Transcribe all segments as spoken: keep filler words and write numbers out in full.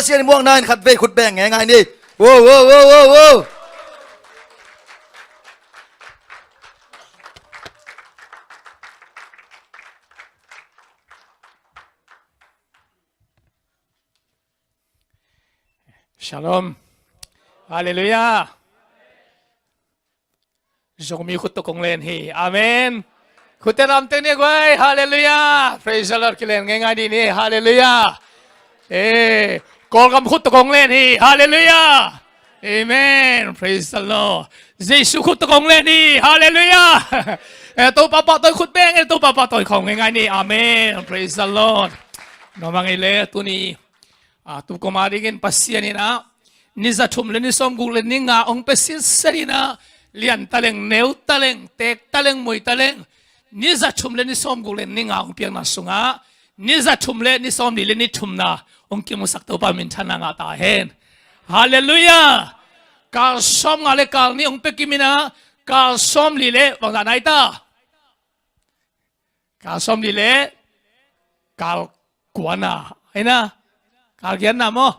Pasian i muakna in khatvei khut beng ngeingai ni. Wo, wo, wo, wo, wo. Shalom. Halleluiah. Zomi khut tawh kong len hi. Amen. Khutte lamteng ni guai. Halleluiah. Praise the Lord. Kilen ngeingai dih ni. Halleluiah. Eh, Kawlgam khut tawh kong len hi. Halleluiah. Amen. Praise the Lord. Jesu khut tawh kong len hi. Halleluiah. Eh, Topa pahtawi khut beng, eh, Topa pahtawi khawng ngeingai ni. Amen. Praise the Lord. Nuam a ngei le tuni. Ah, tukum a dingin Pasian in ah, ni za thum le ni sawmguk le ni nga hong pia sinsen in ah, lian taleng, neu taleng, teek taleng, mui taleng, ni za thum le ni sawmguk le ni nga hong piakna sungah, ni za thum le ni sawmli le ni thumna hong kimusak Topa minthanna ngah ta hen. Halleluiah. Kal sawmnga le kal nih hong pia kim in ah, kal sawmli le bangzah nai ta. Kal sawmli le kal kuana, ei na, kal giatna maw?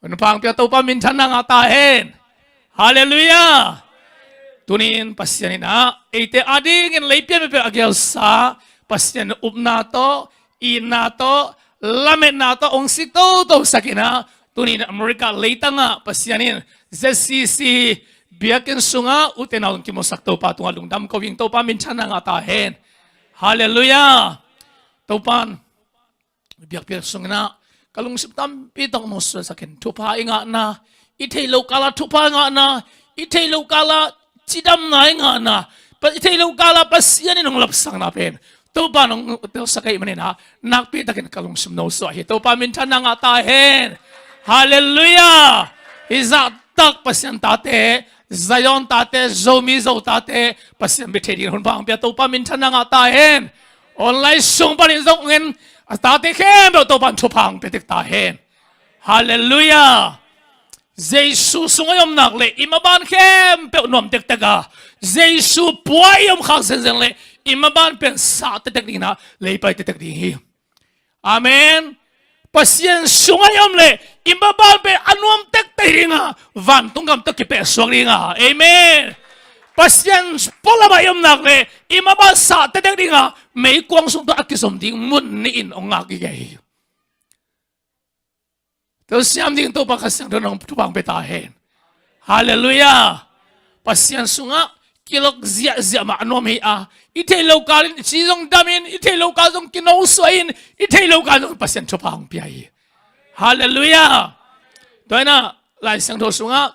Hun pang pia Topa minthanna ngah ta hen. Halleluiah. Tunin Pasian in ah eite a dingin lei pian peuhpeuh a gelsa, Pasian upna tawh, itna tawh, lametna tawh hong sik toto sak in ah, tunin America leitangah Pasian in Z C C biakinn sungah ute naute hong kimusak Topa tungah lungdam ko ing. Topa minthanna ngah ta hen. Halleluiah. Topan biakpiak sungin ah ka lungsim tampi tawh hong suaksak in, thupha i ngahna, i theih loh kalah thupha i ngahna, i theih loh kalah cidamna i ngahna, pa-, i theih loh kalah Pasian in hong lapsakna pen Topa in hong telsak ahih manin ah, nakpi takin ka lungsim nosuah hi. Topa minthanna ngah ta hen. Halleluiah. Hih zahtak Pasian tate, Zion tate, Zomi Zo tate Pasian bia thei dingin hun pang pia Topa minthanna ngah ta hen. Online sung panin zong en a tate khempeuh Topa in thupha hong pia tek ta hen. Halleluiah. Jesu sungah i om nak leh i maban khempeuh nuam tektek a, Jesu pua i om khak zenzen leh i maban pen sah tektek ding in ah, lei pai tektek ding hi. Amen. Pasian sungah i om leh i maban pen a nuam tektek ding a, vantung gam tawh kipehsuak ding a. Amen. Pasian pualamah i om nak leh i maban sah tektek ding a, meikuang sung tawh a kizom ding mun nih in hong ngak gige hi. Tua siam ding Topa Kha Siangtho in hong thupha hong pia ta hen. Halleluiah. Pasian sungah kilok ziahziah mah a nuam hi a, i theih loh kalin i ci zong damin, i theih loh kal zong kinosuahin, i theih loh kal zong Pasian thupha hong pia hi. Halleluiah. Tua in ah Lai Siangtho sungah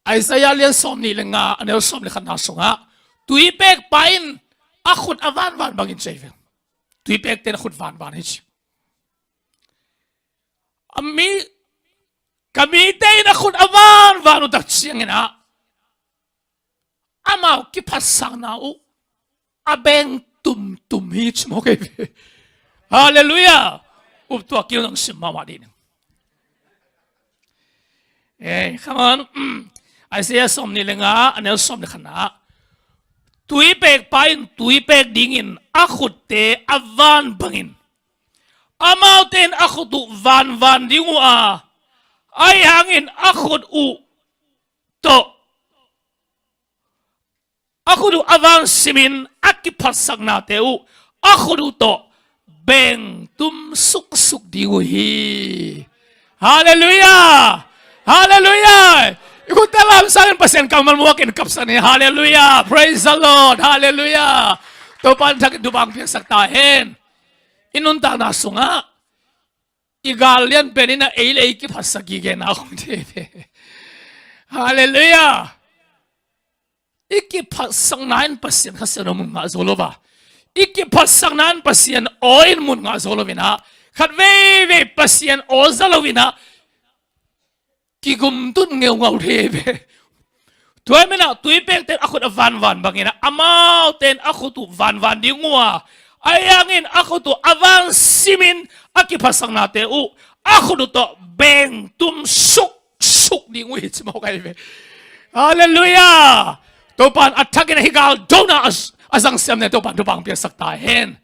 Isaiah lian sawmnih le nga, a neu sawm le khatna sungah, tuipekpa in a khut a vanvan bangin ci hi ve. Tuipekte in a khut vanvan hi ci. A mi, ka mite in a khut a vanvan uh tak ciangin ah, amau kiphatsakna uh a beng tumtum hi ci mawk ei ve. Halleluiah. Uptuak kei un, hong sim mahmah dih ning. Ei, come on. Isaiah sawmnih le nga, a neu sawm le khatna. Tuipekpa in tuipek dingin a khutte a van bangin, amaute in a khut uh vanvan ding uh a, ahi hangin a khut uh tawh, a khut uh a van simin a kiphatsaknate uh a khut uh tawh beng tum suksuk ding uh hi. Halleluiah. Halleluiah. I khutte lamsangin Pasian kammal muakin kapsak ni. Halleluiah. Praise the Lord. Halleluiah. Topa in thak in thupha hong piaksak ta hen. I nuntakna sungah i gal lian pen in ah ei le ei kiphatsak gigena khong thei ve. Halleluiah. I kiphatsakna in Pasian Kha Siangtho mun ngah zo lo a, i kiphatsakna in Pasian aw in mun ngah zo lo in ah, khat veivei Pasian aw za lo in ah, kigumtut ngeungau thei ve. Tua ahih manin ah tuipekte in a khut a vanvan bangin ah, amaute in a khut uh vanvan ding uh a, ahi hangin a khut uh a van simin a kiphatsaknate uh a khut uh tawh beng tum suksuk ding uh hi ci mawk ahi ve. Halleluiah. Topa in a thakin ahi gal dona a, a zangsiam ne Topa in thupha hong piaksak ta hen.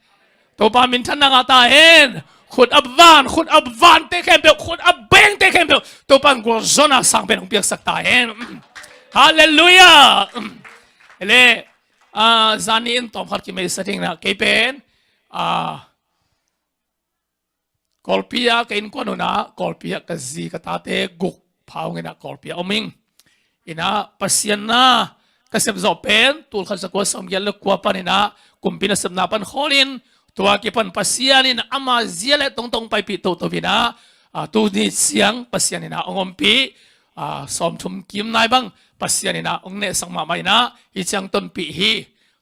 Topa minthanna ngah ta hen. Khut a van, khut a vante khempeuh, khut a bengte khempeuh Topa'n gualzawhna sang pen hong piaksak ta hen. Halleluiah. Ele, ah, zani in tawmkhat kimeisa ding na, kei pen, ah, Kawlpi ah ka innkuan un ah, Kawlpi ah ka zi ka tate guk pha hong in ah Kawlpi ah om ing. In ah Pasian na ka sep zawh pen tulkhat zakua sawmgiat le kua pan in ah kumpi nasepna pan khawlin, tua kipan Pasian in ama zia le tongtong paipih toto in ah, ah, tuni ciang Pasian in ah hong ompih, ah, sawmthum kim nai bang Pasian in ah hong nehsak mahmah in ah hih ciang tonpih hi.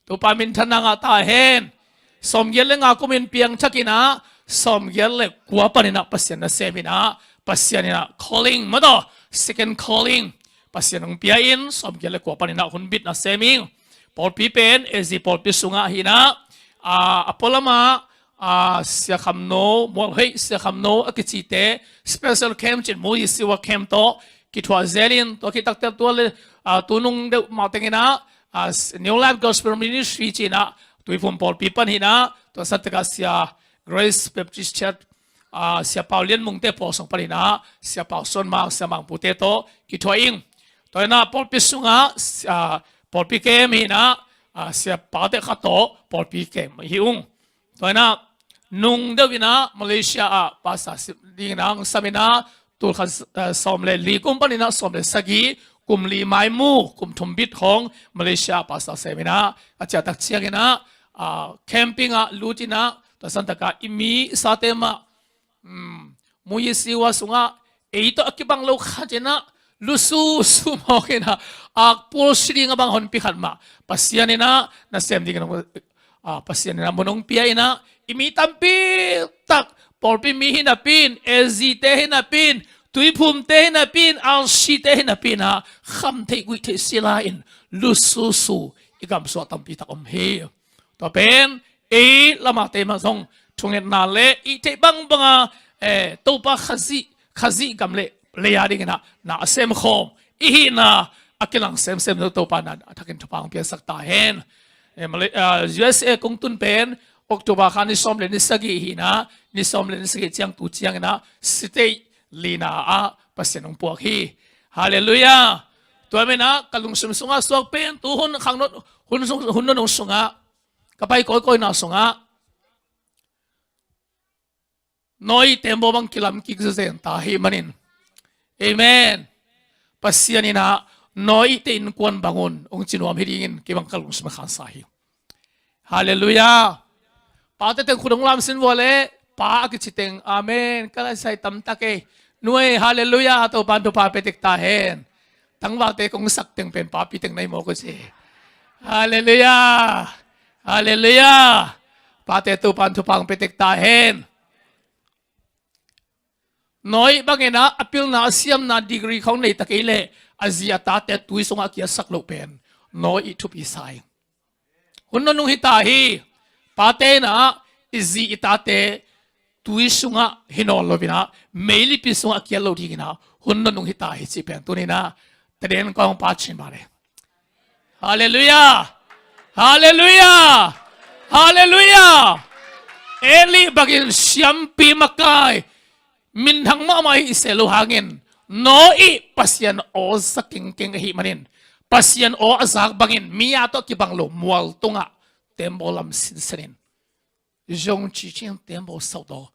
Topa minthanna ngah ta hen. Sawmgiat le nga kumin piangthak in ah, sawmgiat le kua pan in ah Pasian nasem in ah, Pasian in ah calling, mataw, second calling Pasian hong pia in, sawmgiat le kua pan in ah hun bit nasem ing. Pawlpi pen A Z pawlpi sungah hi in ah, ah, a pualam ah, ah, Sia Kham No, Mualhei Sia Kham No a kicite special camp cin, Mu Yisiwa camp tawh kithuah zel in, tua khit takte tua le, ah, tu nung deuh mah teng in ah, ah, New Life Gospel Ministry ci in ah Tuiphum pawlpi pan hi in ah, tua san tak ah Sia Grace Baptist Church, ah, Sia Pau Lian Mungte pawlsawng pan hi in ah, Sia Pau Suan Mang, Sia Mang Pute tawh kithuah ing. Tua in ah pawlpi sungah, ah, pawlpi camp hi in ah, ah, Sia Pau Te Kha tawh pawlpi camp hi ung. Tua in ah nung deuh in ah Malaysia ah pastor sem ding in ah hong sam in ah, tulkhat, eh, sawm le li kum pan in ah sawm le sagih, kum li maimu, kum thum bit khawng Malaysia ah pastor sem in ah a ciah tak ciang in ah, ah, camping ah lut in ah, tua san tak ah i mi i sate mah, um, Mu Yisiwa sungah ei tawh a kibang lo khat in ah lususu mawk in ah, akpul si ding a bang honpi khat mah Pasian in ah nasem ding in ah, ah, Pasian in ah mun hong pia in ah, i mi tampi tak, pawlpi mi hi napi in, A Z te hi napi in, Tuiphumte hi napi in, R C te hi napi in ah, kham theih guih theih sila in lususu i gamsung ah tampi tak om hi. Tua pen ei lamate mah zong thungetna le i theih bangbang a, eh, Topa Khazih, Khazih gam le lei a ding in ah na a sem khawm i hihna a kilang semsem zo, Topa na a thakin thupha hong piaksak ta hen. Eh, Malay-, ah, U S A kong tun pen October kha ni sawm le ni sagih hi in ah, ni sawm le ni sagih ciang tu ciang in ah state lina ah Pasian hong puak hi. Halleluiah. Tua men ah ka lungsim sungah suak pen tu hun khang nawn, hun sung, hun nawn sungah, ka pai kawikawina sungah Noah i tembaw bang kilam kik zenzen ta ahih manin, amen, Pasian in ah Noah i te innkuan bang un hong ci nuam hi dingin kei bang ka lungsim a khansa hi. Halleluiah. Pate teng khut hong lamsin vua le, pa a kici teng, amen, ka la sai tamtak ei. Nu ei, halleluiah, Topa'n thupha pia tek ta hen. Tangvalte kong sak teng pen papi teng na hi mawk uh ci. Halleluiah. Halleluiah. Pate, Topa'n thupha hong pia tek ta hen. Noah bangin ah a pilna a siamna degree khawng nei ta kei leh a zi a tate tui sungah a kiatsak loh pen Noah thupi sa ing. Hun nunung hi ta hi. Pate in ah i zi i tate tui sungah hi nawn lo in ah meilipi sungah a kiat lo ding in ah hun nunung hi ta hi cih pen tuni in ah taden kong pa cin ba le. Halleluiah. Halleluiah. Halleluiah. Eli bangin siampi makai minthang mahmah hi i seh lo hangin, Noah Pasian aw za kengkeng ahih manin, Pasian aw a zak bangin mi a tawh kibang lo mual tungah tembaw lam sinsen in, zong ci cing tembaw sauh tawh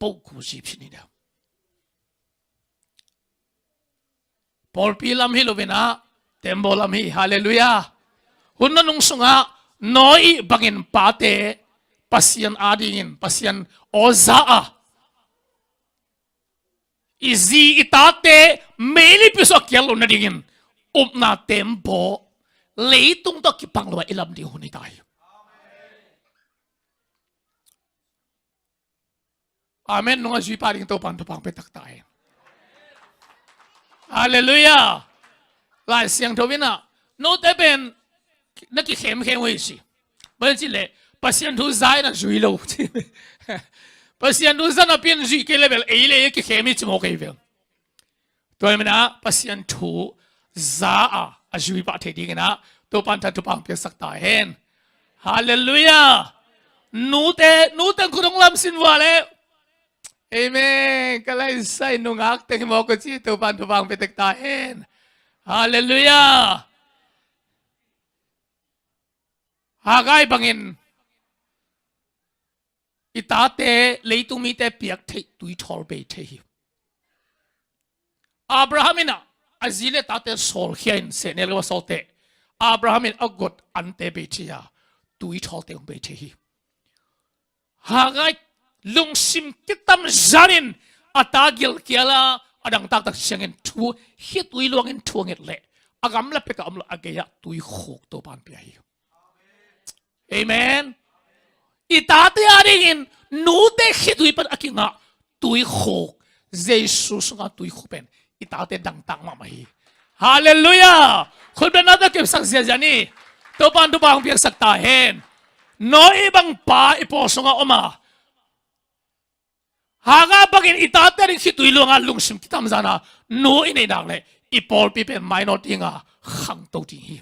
poku zi phin hi deuh. Pawlpi lam hi lo in ah tembaw lam hi. Halleluiah. Hun nunung sungah Noah bangin pate Pasian a dingin, Pasian aw za a, i zi i tate meilipi sungah a kiat lo nadingin upna tembaw leitung tawh kibang lo a i lam ding hun hi ta hi. Amen. Nung a zui pah ding Topa'n thupha hong pia tek ta hen. Halleluiah. Lai Siangtho in ah note pen na kikhemkhem uh hi ci. Bang ci leh Pasian thu za in ah zui lo ci. Pasian thu za napi in zuih kei leh bel ei le ei kikhem hi ci mawk ei vel. Tua hi in ah Pasian thu za a a zui pah thei ding in ah Topa'n thupha hong piaksak ta hen. Halleluiah. Nute, nute khut hong lamsin vua le, Amen. Ka laisai nungak teng mawk uh ci, Topan thupha hong pia tek ta hen. Halleluiah. Haggai bangin i tate leitung mite piak theih tuithawl bei thei hi. Abraham in ah a zi le tate sawlkhia in sehnel ka va sawlte, Abraham in a got ante bei thei a, tuithawlte hong bei thei hi. Haggai lungsim kitam zanin a ta gilkial a, a dang taktak ciangin thu, khitui luangin thu a nget leh a gamla pek a om lo a gei-ah tuikhuk Topan pia hi. Amen. I tate a dingin nute khitui pan a kingah tuikhuk, Jesu sunga tuikhuk pen i tate dangtak mahmah hi. Halleluiah. Khutbetna tawh kepsak ziazia ni. Topan thupha hong piaksak ta hen. Noah bang pa i pawl sunga om a, Haggai bangin i tate ding khitui luanga lungsim kitamzana nu i neih nak leh i pawlpi pen mainawt dinga khangto ding hi.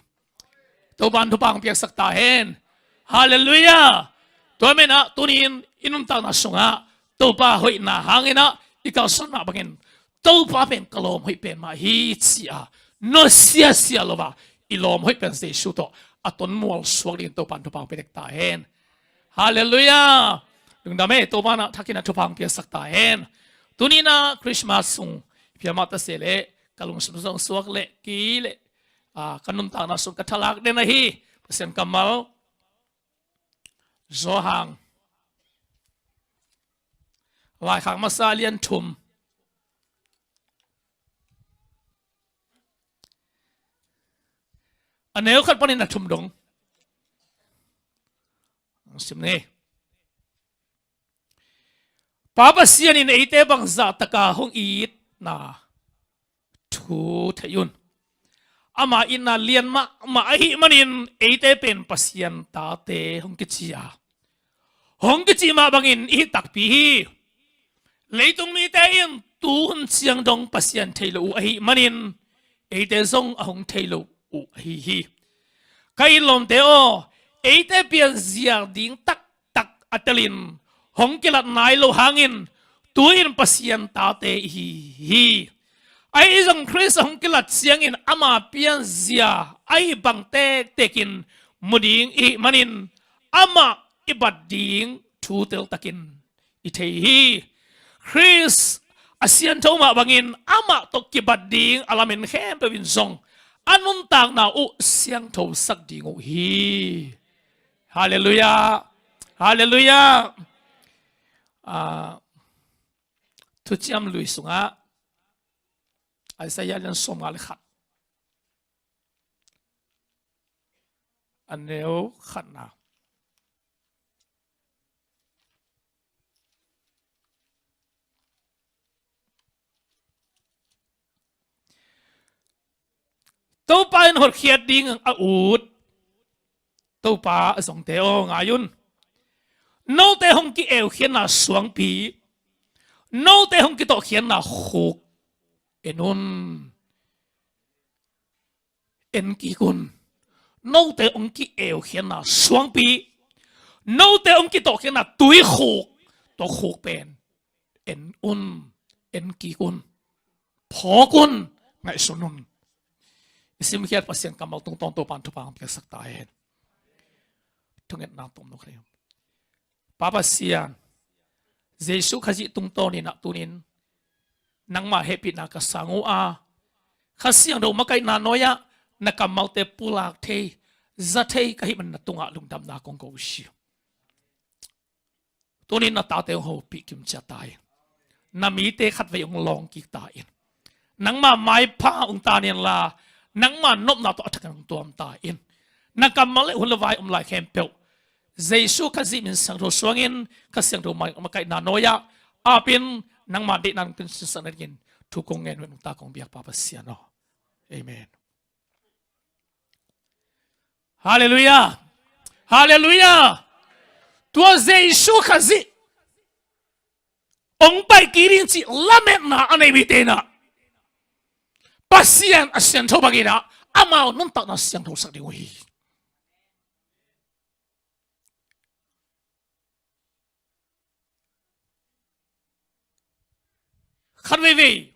Topan thupha hong piaksak ta hen. Halleluiah. Tua menah tunin i nuntakna sungah Topa hoihna hanginah i kalsuan mah bangin Topa pen ka lawm hoih pen mah hi ci-a nusia sia lo a, i lawm hoih pen Jesu tawh a tonmual suak dingin Topan thupha hong piaksak ta hen. Halleluiah. Lungdam e, Topa na thakin a thupha hong piaksak ta hen. Tuni na Christmas sung phialmah ta se leh ka lungsim zong suak leh ki leh, ah, ka nuntakna sung ka thalak den ahi Pasian kammal Johan laikhak masa lian thum, a neu khat panin a thum dong. Sim ni. Pa Pasian in eite bangzah taka hong itna thu thei un. Ama itna lian mahmah ahih manin eite pen Pasian tate hong kici a, hong kici mah bangin i hih takpi hi. Leitung mite in tuhun ciang dong Pasian thei lo uh ahih manin eite zong a hong thei lo uh ahi hi. Ka it lawmte aw, eite pianzia ding taktak a telin hong kilat nai lo hangin tu-in Pasian tate i hi hi. Ahi zong Khrist a hong kilat ciangin ama pianzia ahi bang tektekin mu ding i hih manin amah i bat ding thu teltakin i thei hi. Khrist a siangtho mah bangin amah tawh kibat ding a lamen khempeuh in zong a nuntakna uh siangthosak ding uh hi. Halleluiah. Halleluiah. Ah, Thuciam Lui sungah Isaiah lian sawmnga le khat, a neu khatna. Topa in hotkhiat ding a ut Topa a zongte aw, ngai un. Note hong ki-eukhiatna suangpi, note hong kitawhkhiatna khuk en un. En kik un. Note hong ki-eukhiatna suangpi, note hong kitawhkhiatna tuikhuk, tua khuk pen en un. En kik un. Phawk un. Ngaihsun un. I simkhiat Pasian kammal tungtawn Topan thupha hong piaksak ta hen. Thungetna tomno kha. Pa Pasian, Jesu Khazih tungtawnin ah tunin nangmah hehpihna ka sang uh a, Kha Siangtho makaihna nuai-ah na kammalte pulak thei, za thei ka hih man na tungah lungdamna kong ko uh hi. Tunin na tate hong hopih kimcia ta in. Na mite khatvei hong lawng kik ta in. Nangma maipha hong tan inla, nangma nopna tawh a thakin hong tuam ta in. Na kammal le hun le vai om lai khempeuh Jesu Khazih min siangtho suangin, Kha Siangtho ma-, makaihna nuai-ah apin nangma deihna hong tunsinsakna dingin thu kong ngen uh hi, nungta kong biak Pa Pasian aw. Amen. Halleluiah. Halleluiah. Tua Jesu Khazih hong pai kik ding cih lametna a nei mite in ah Pasian a siangtho bangin ah amau nuntakna siangthosak ding uh hi. Khat veivei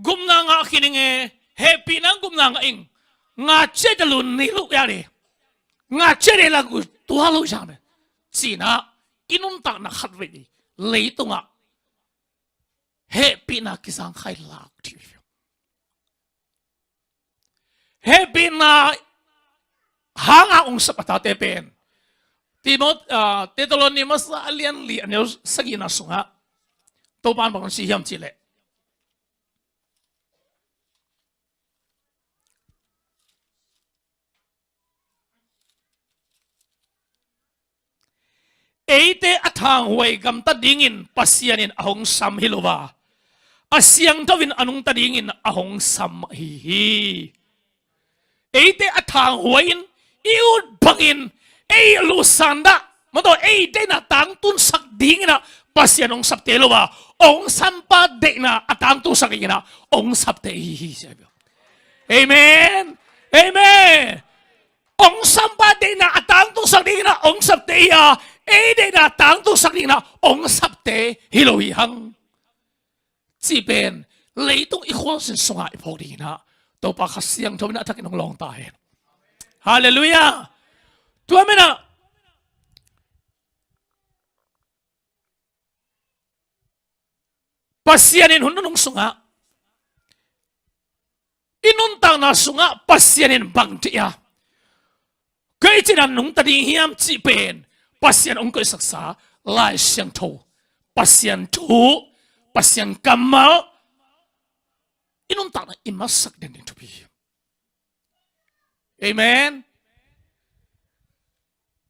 gupna ngah khin ing e, hehpihna gupna ngah ing. Ngah ciai ta lun ni lo ya le. Ngah ciai le la gu tua lo ya me. Cina i nuntakna khat veivei leitungah hehpihna kizang khai lak dih. Hehpihna hanga ong sap a tate pen Timot, ah, Thessaloni masa a lian li a neu sagihna sungah Topa in bang ci hiam cih leh, eite a thanghuai gamta dingin Pasian in a hong sam hi lo a, a siangtho in a nungta dingin a hong sam ahi hi. Eite a thanghuai in, i ut bangin, ei luhsan dah, maw taw, ei deihna tangtunsak dingin ah Pasian hong sapte lo a, hong sampa deihna a tangtunsak dingin ah hong sapte hi hi. Amen. Amen. Hong sampa deihna a tangtunsak dingin ah hong sapte hi a, ei deihna a tangtunsak dingin ah hong sapte hi lo hi hang. Cih pen leitung i khualzin sungah i phawk dingin ah Topa Kha Siangtho in a thakin hong lawng ta hen. Halleluiah. Tua menah Pasian in hun nunung sungah, i nuntakna sungah Pasian in bang ci a, kei cina nungta ding hiam cih pen Pasian hong koihsaksa Lai Siangtho, Pasian thu, Pasian kammal i nuntakna i matsak den ding thupi hi. Amen.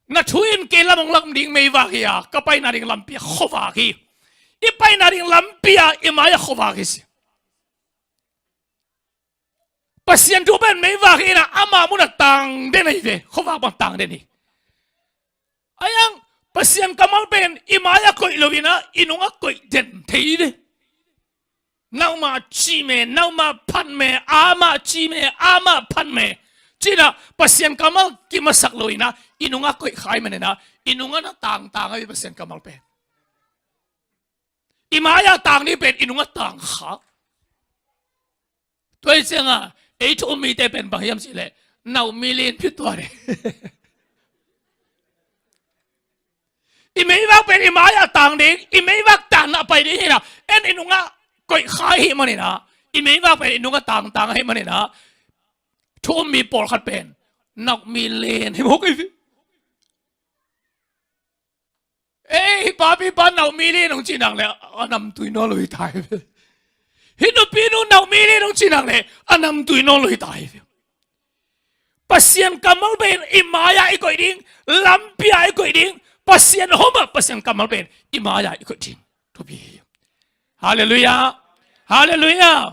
Na thu in kei lam hong lam ding meivak hi a, ka paina ding lampi ah khuavak hi. I paina ding lampi ah i mai ah khuavak hi si. Pasian thu pen meivak hi na, ama mun ah tang den ahi ve, khuavak bang tang den hi. Ahi hang Pasian kammal pen i mai ah koih lo in ah i nung ah koih den thei ve. Nauma ci me, nauma phan me, ama ci me, ama phan me. Cina Pasian kammal kimasak lo in ah i nung ah koih kha ahih manin ah i nung ah na tangtang ahi Pasian kammal pen. I mai ah tang ding pen i nung ah tang kha. Tua hi ciangah ei thu um mite pen bang hiam cih leh, Naomi Lin phi tua ding. I meivak pen i mai ah tang ding, i meivak tang na pai ding hi na, en i nung ah koih kha ahih manin ah i meivak pen i nung ah tangtang ahih manin ah thu um mi pawlkhat pen Naomi Lin hi mawk hi. Ei, hi papi pa Naomi Lin hong cih nak leh a namtui nawn lo hi ta hi ve. Hi nupi nu Naomi Lin hong cih nak leh a namtui nawn lo hi ta hi ve. Pasian kammal pen i mai ah i koih ding, lampi ah i koih ding, Pasian hum ah Pasian kammal pen i mai ah i koih ding. Thupi hi. Halleluiah. Halleluiah.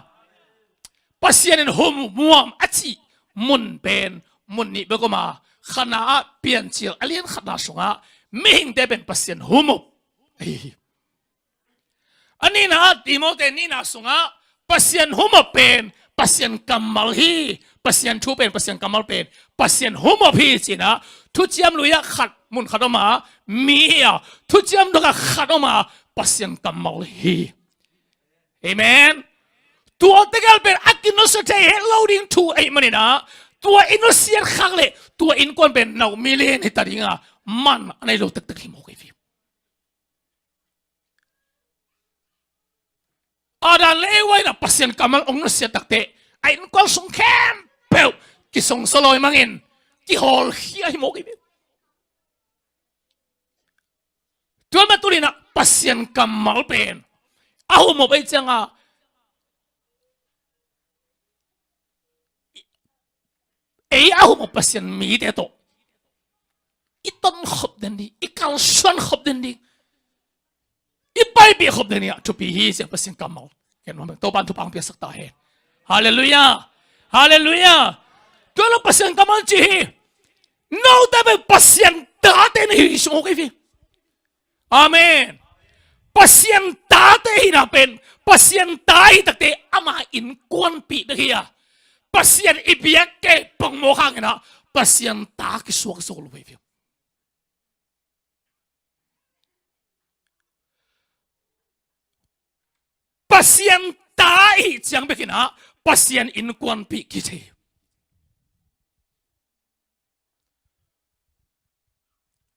Pasian in hum muam a cih mun pen mun nih bek om a, Kha Na ah Piancil a lian khatna sungah mihingte pen Pasian hum up ahi hi. A nihna ah Timote nihna sungah Pasian hum up pen Pasian kammal hi. Pasian thu pen Pasian kammal pen Pasian hum up hi cina, Thuciam Lui ah khat, mun khat om a, mi hi a, Thuciam Dok ah khat om a, Pasian kammal hi. Amen. Tua tegel pen a kinusia thei het lo ding thu ahih manin ah, tua i nusiat khak leh tua innkuan pen Naomi Lin hi ta ding a, man a nei lo tektek hi mawk hi. Adam le Eva in ah Pasian kammal hong nusiat takteh a innkuan sung khempeuh kisongsa lawi mangin kiholkhia hi mawk hi. Tua mah tu-in ah Pasian kammal pen a hum up ahih ciangin ah, ei a hum up Pasian mite tawh i tonkhop den ding, i kalsuankhop den ding, i paipihkhop den ding ah thupi hi, ci a Pasian kammal. Ken nuam bek, Topa'n thupha hong piaksak ta hen. Halleluiah. Halleluiah. Tua lo Pasian kammal ci hi. Note bek Pasian tate na hi sunguk hi. Amen. Pasian tate hihna pen, Pasian ta hi takte ama innkuanpih bek hi a, Pasian i biak kei pongmawk hangin ah Pasian ta kisuak zo lo hi. Pasian ta i hih ciang bekin ah Pasian innkuanpih kici.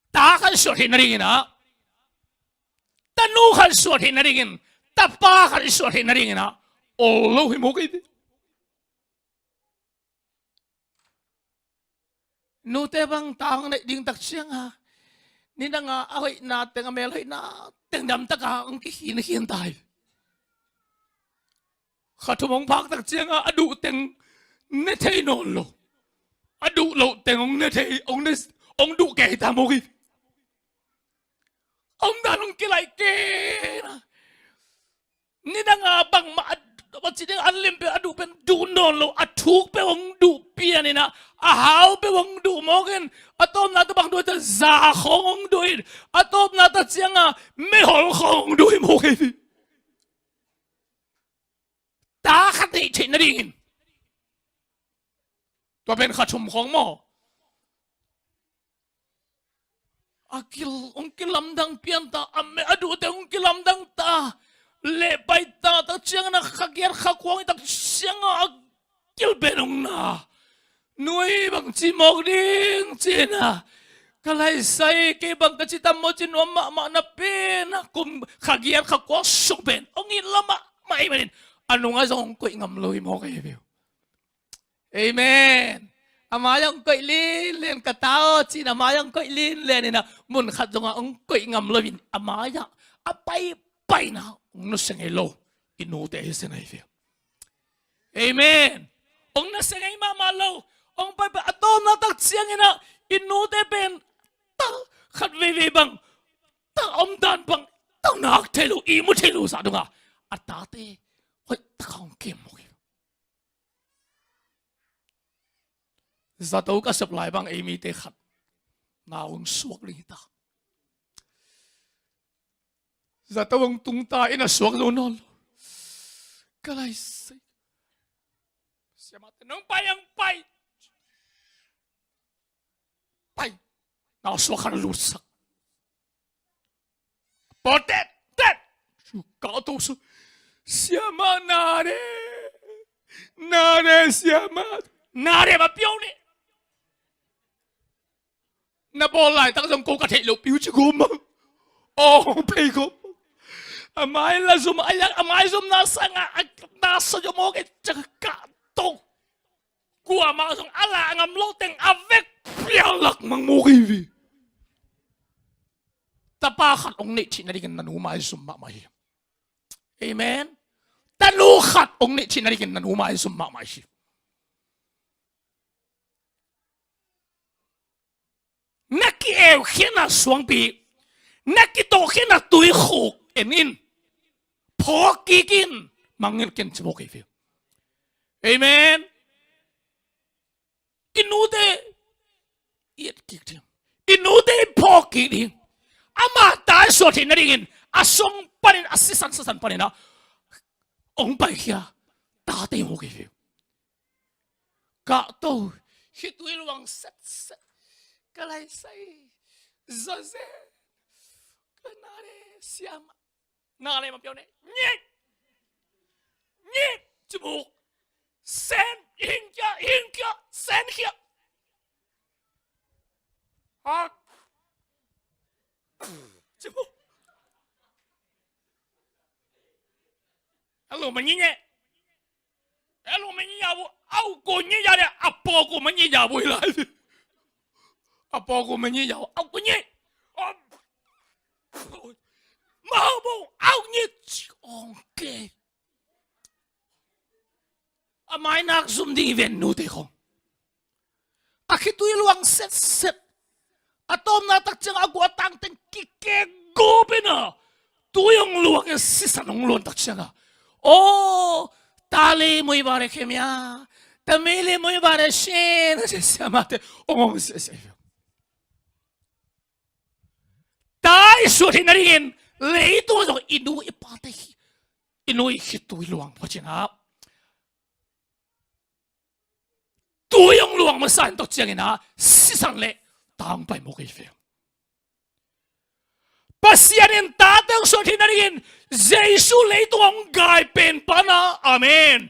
Ta khat suah theih nadingin ah, tanu khat suah theih nadingin, tapa khat suah theih nadingin ah ol lo hi maw kei ve. Nute bang ta hong neih ding tak ciang a, nidang a a hoihna teng, a mel hoihna teng damtak a hong kikhin khin ta hi. Kha thum hong phak tak ciang a, a duh teng ne thei nawn lo. A duh loh teng hong ne thei, hong ne, hong duh kei ta maw kei. Hong dan hong kilaih kei na. Nidang a bangmah a, a ci ding a lim pen, a duh pen duh nawn lo, a thuk pen hong duh pian in ah, a hau pen hong duh mawk in, a tawpna ta bang duh ta, za khawng hong duh in, a tawpna ta ciang a mehol khawng hong duh hi mawk hi. Ta khat neih theih nadingin. Tua pen kha thum khawng maw. A kil, hong kilamdang pian ta, a meh a duhte hong kilamdang ta. Leh pai ta, tak ciangin a kha giat kha kua hong hi tak ciang a, a kil pen hong na. Nui bang ci mawk ding ci-in a. Ka laisai, kei bang ka ci tam maw ci nuam mahmah napi-in a, kum kha giat kha kua sung pen hong it lamah mah ahih manin a nungah zong hong koih ngam lo hi mawk ahi ve uh. Amen. A mai ah hong koih linlen, ka ta aw ci-in a mai ah hong koih linlen in a, mun khat zong ah hong koih ngam lo in, a mai ah a paipaina hong nusia ngei lo i nute hi seng ahi ve uh. Amen. Hong nusia ngei mahmah lo. Hong paipai, a tawpna tak ciangin a, i nute pen ta khat veivei bang, ta omdan bang, ta nak thei lo, ihmu thei lo zah dong a, a tate hoih tak a hong kem mawk hi. Zato ka sep lai bang ei mite khat na hong suak ding hi ta. Zato hong tung ta in a suak zo nawn lo. Ka laisai. Siamahte nong pai, hong pai. Pai. Na suak khan lutsak. Pawl tet, tet. Ka to su. Siamah na de. Na de siamah. Na de ma piau ne. Na bawl laitak zong ko ka theih loh piu ci gum a. Aw, hong pei gum. A mai la zum a yak, a mai zum na sang a, a na sa yom aw ke cak ka to. Kuamah zong a la ngam lo teng a vek pial lak mang maw kei ve. Tapa khat hong neih theih nadingin na nu maizum mahmah hi. Amen. Tanu khat hong neih theih nadingin na nu maizum mahmah hi. Na ki-eu khiatna suangpi, na kitawh khiatna tuikhuk en in, phawk kik in, mangngilh ken ci mawk hi ve. Amen. I nute i et kik ding, i nute i phawk kik ding. Ama ta i suah theih nadingin a sung panin, a sisan sisan panin a hong paikhia tate hi mawk hi ve. Ka to, khitui luang setset. Ka laisai. Zazen. Ka na le siamah. Na le ma piau ne. Nyik. Nyik. Cimuk. Sen. Hing kia, hing kia. Sen kia. Ha. Cimuk. Alo ma nyik ne. Alo ma nyik ya bu, au ko nyik ya de, apo ko ma nyik ya bu ilai. Apo ko ma nyik ya bu, au ko nyik. Ma bu, au nyik. Ong ke. A mai nak zum ding i ven nute khong. A khitui luang setset. A tawpna tak ciang a gua tangteng kikek gup in a. Tui hong luang in sisan hong luan tak ciang a. Aw, ta le mui bare khemia. Ta me le mui bare shin. Siamahte hong hong siasia. Ta i suah theih nadingin leitung a zong i nu i pate hi. I nu i khitui luang pha cin a. Tui hong luang masa in tua ciangin a sisan le ta hong pai mawk hi ve. Pasian in tate hong suah theih nadingin Jesu leitung hong gai pen pana, amen.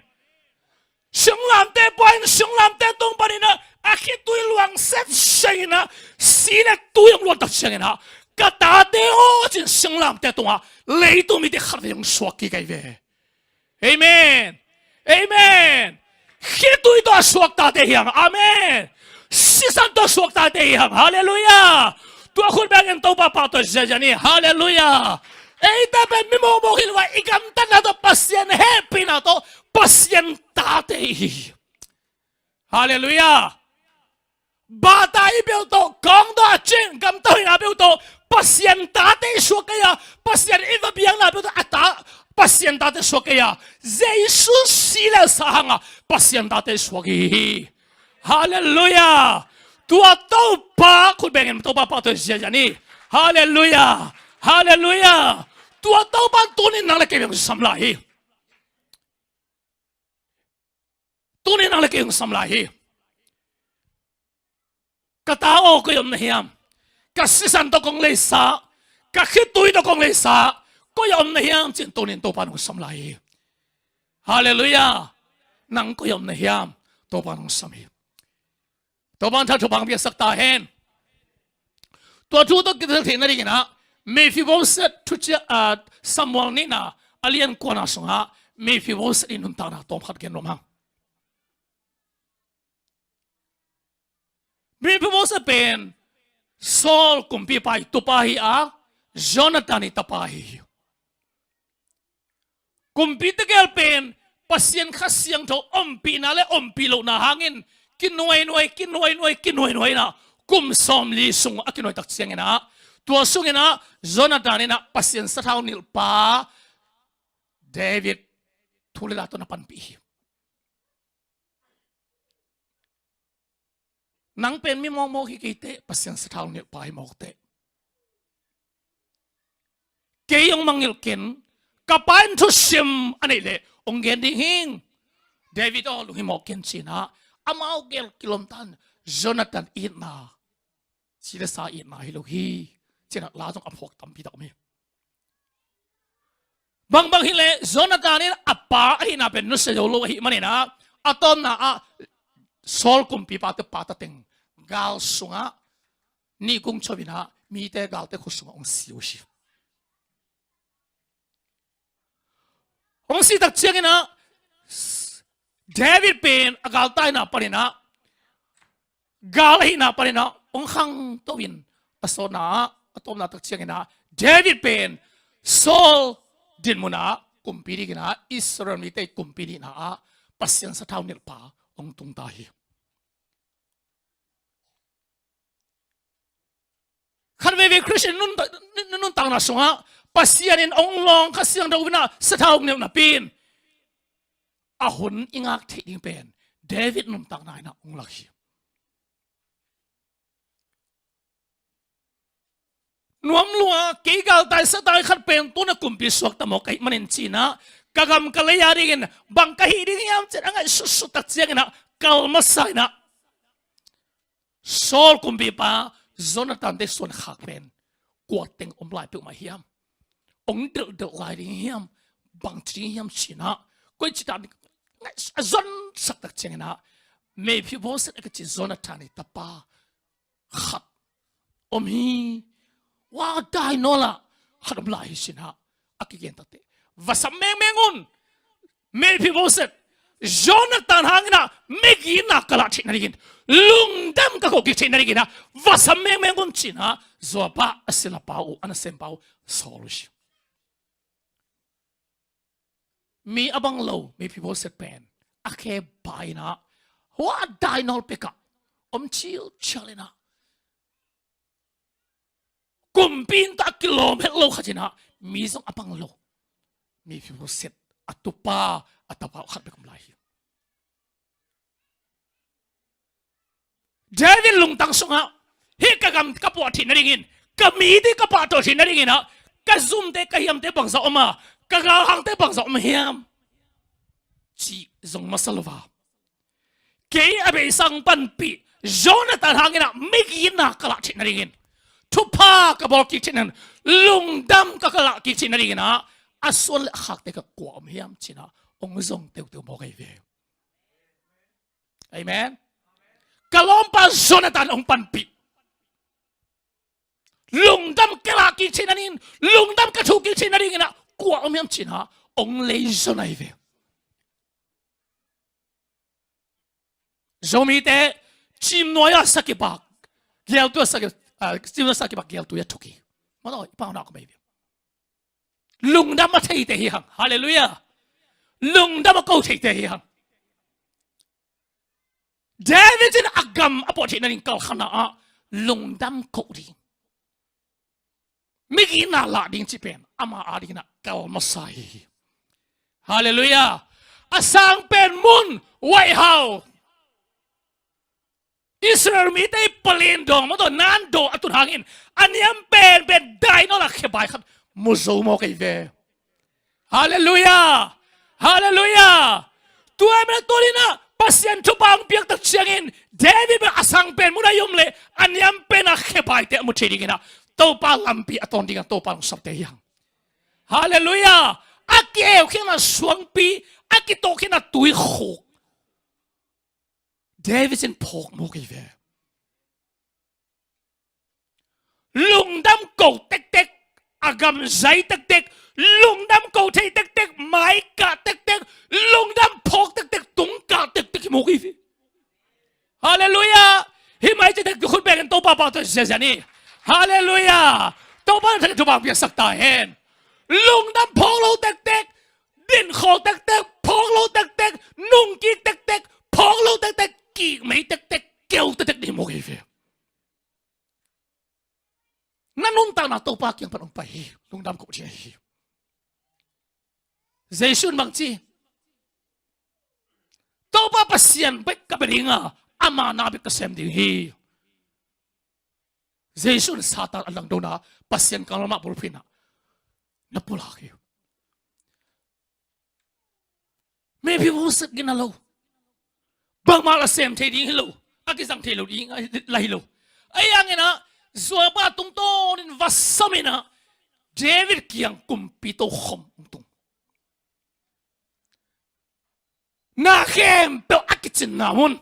Singlamteh pua in, singlamteh tung panin ah, a khitui luang set seng in ah, si le tui hong luat tak ciangin ah, ka tate aw, cin singlamteh tungah leitung mite khatvei hong suak kik ahi ve. Amen. Amen. Khitui tawh a suak tate hi hang. Amen. Sisan tawh a suak tate hi hang. Halleluiah. Tua khut bengin Topa pahtawi ziahziah ni. Halleluiah. Eite pen mi mawkmawk hi lo a, i gamtatna tawh Pasian hehpihna tawh Pasian tate i hi. Halleluiah. Bata i peuh tawh, kawng tawh, a cin gamta hoihna peuh tawh Pasian tate i suak kei a, Pasian i va biakna peuh tawh a ta, Pasian tate suak kei a, Jesu si le sa hanga Pasian tate i suak hi hi. Halleluiah. Tua Topa khut bengin Topa pahtawi ziahziah ni. Halleluiah. Halleluiah. Tua Topa tunin nang le kei beng sam lai hi. Tunin nang le kei hong sam lai hi. Ka ta aw, koi om na hiam? Ka sisan tawh kong leisa, ka khitui tawh kong leisa, koi om na hiam? Cin tunin Topa hong sam lai hi. Halleluiah. Nang koi om na hiam? Topa hong sam hi. Topa in thupha hong piaksak ta hen. Tua thu tawh kithei theihna dingin ah, Mephiboset thuciah, ah, Samuel nihna a lian kuana sungah Mephiboset i nuntakna tawmkhat gen nuam hang. Mephiboset pen Saul kumpipa i tupa hi a, Jonathan i tapa hi. Kumpi tegel pen Pasian Kha Siangtho ompihna le ompih lohna hangin kinuainuai, kinuainuai, kinuainuai in ah kum sawmli sung a kinuai tak ciangin ah, tua sungin ah Jonathan in ah Pasian sathau nilhpa David thu le la tawh na panpih hi. Nang pen mi mawkmawk hi kei teh, Pasian sathau nilhpa hi mawk teh. Kei hong mangngilh ken, ka pa in thusim a neih leh hong gen ding hing. David aw, lunghimawh ken, ci-in ah amau gel kilawm ta in, Jonathan itna si le sa itna hi lo hi, ci-in ah la zong a phuak tampi tak om hi. Bangbang hileh Jonathan in a pa ahihna pen nusia zo lo ahih manin ah, a tawpna ah Saul kumpipa te pa ta teng gal sungah nih kung cho in ah mite, galte khut sungah hong si uh hi. Hong si tak ciangin ah David pen a galtaina panin ah, gal ahihna panin ah hong khangto in, a sawtna ah, a tawpna tak ciangin ah David pen Saul dinmun ah kumpi dingin ah, Israel mite kumpi dingin ah Pasian sathau nilhpa hong tung ta hi. Khat veivei Khristian nun, nun, nuntakna sungah Pasian in hong lawng, Kha Siangtho in ah sathau hong nilh napi in, a hun i ngak theih ding pen David nuntakna in ah hong lak hi. Nuam lua, kei galtai satai khat pen tu-in ah kumpi suak ta maw ka hih manin, ci-in ah ka gam ka lei a dingin bang ka hih ding hiam, ci-in a ngaihsutsut tak ciangin ah kal masa in ah Saul kumpipa Jonathan te suan khak pen kua teng om lai peuhmah hiam? Hong delhdelh lai ding hiam? Bang ci ding hiam, ci-in ah, koici ta ding, a zonsak tak ciangin ah Mephiboset a kici Jonathan i tapa khat om hi. Hua dai nawl ah khat om lai hi, ci-in ah a kigen tak teh, va sam mengmeng un. Mephiboset, Jonathan hangin ah migitna ka lah theih nadingin, lungdam ka koh kik theih nadingin ah va sam mengmeng un, ci-in ah Joab a silapa uh, a nasempa uh Saul uh hi. Mi a bang lo Mephiboset pen a khe bai in ah, hua dai nawl pek ah om cilcial in ah, kumpi in tah kilawm het lo khat in ah, mi zong a bang lo Mephiboset, a tupa, a tapa uh khat bek om lai hi. David lungtang sungah, hih ka gam ka puah theih nadingin, ka mite ka pahtawi theih nadingin ah, ka zumte, ka hiamte bangzah om a, ka galhangte bangzah om hiam, cih zong masa lo a, kei a beisa hong panpih Jonathan hangin ah migitna ka lah theih nadingin, thupha ka bawl kik theih nadingin, lungdam ka, ka lah kik theih nadingin ah, a suan le a khakte kua om hiam ci-in ah hong zong teuteu mawk ahi ve. Amen. Ka lawmpa Jonathan hong panpih. Lungdam ka la kik theih nadingin, lungdam ka thuk kik theih nadingin ah kua om hiam ci-in ah hong lei zong ahi ve. Zomite cimnuai-ah sakibak, geltui-ah sakibak, ah, cimnuai-ah sakibak geltui-ah thuk hi. Mataw, i pau nak mai ve. Lungdam a theite hi hang. Halleluiah. Lungdam a ko theite hi hang. David in a gam a pawh theih nading kalkhanna ah lungdam ko ding, migitna lah ding cih pen ama adingin ah kal masa hi. Halleluiah. A sang pen mun, White House, Israel mite i palen dawng mataw, nan daw a tun hangin a niam penpen dainawl a khebai khat mu zo mawk ahi ve. Halleluiah. Halleluiah. Tua mena tua dinah Pasian thupha hong piak tak ciangin David bel a sang pen mun a i om leh a niam pen a khebaite a mu thei dinginah Topa lampi a tawn dingah Topa hong sapte hi hang. Halleluiah. A ki-eu khiatna suangpi, a kitawh khiatna tuikhuk, David in phawk mawk ahi ve. Lungdam ko tektek, a gam zai tektek, lungdam ko thei tektek, mai kah tektek, lungdam phawk tektek, tung kah tektek hi mawk ahi ve. Halleluiah. Hi mai tektek kikhut bekin Topa pau tawh ziazia ni. Halleluiah. Topa na thak thupha piaksak ta hen. Lungdam phawk lo tektek, din khawk tektek, phawk lo tektek, nungkik tektek, phawk lo tektek, kik mei tektek, keu tektek ni mawk ahi ve. Na nuntakna Topa kiang pan hong pai hi. Lungdam ko ding ahi hi. Jesu in bang ci? Topa Pasian bek ka bia dinga, ama na bek ka sem ding hi. Jesu in Satan a langdona Pasian kanglam ah bulphuh inah na pulak hi. Mephiboset gina lo, bangmah la sem thei ding hi lo, a kizang thei lo ding la hi lo. Ahi hanginah Joab a tungtawnin va sam inah David kiang kumpi tokhom hong tung. Na khempeuh a kicinna mun,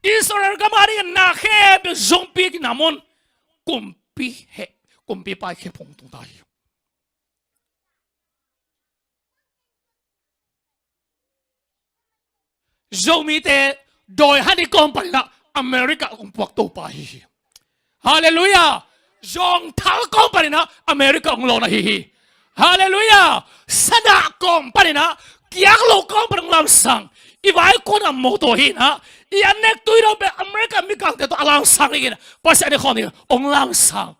Israel gam a dingin na khempeuh zongpi a kina mun, kumpi heh, kumpipa i khe phung tung ta hi. Zomite dawi han i kawm paninah America hong puak Topa hi hi. Halleluiah. Zawngthal kawm paninah America hong lawn ahi hi. Halleluiah. Sana kawm paninah, kiak lo kawm panin hong lamsang. I vai kuanah mawtaw hinah, i an nek tui dawn pen America mikangte tawh a lamsang dingin Pasian i khawm dingin hong lamsang.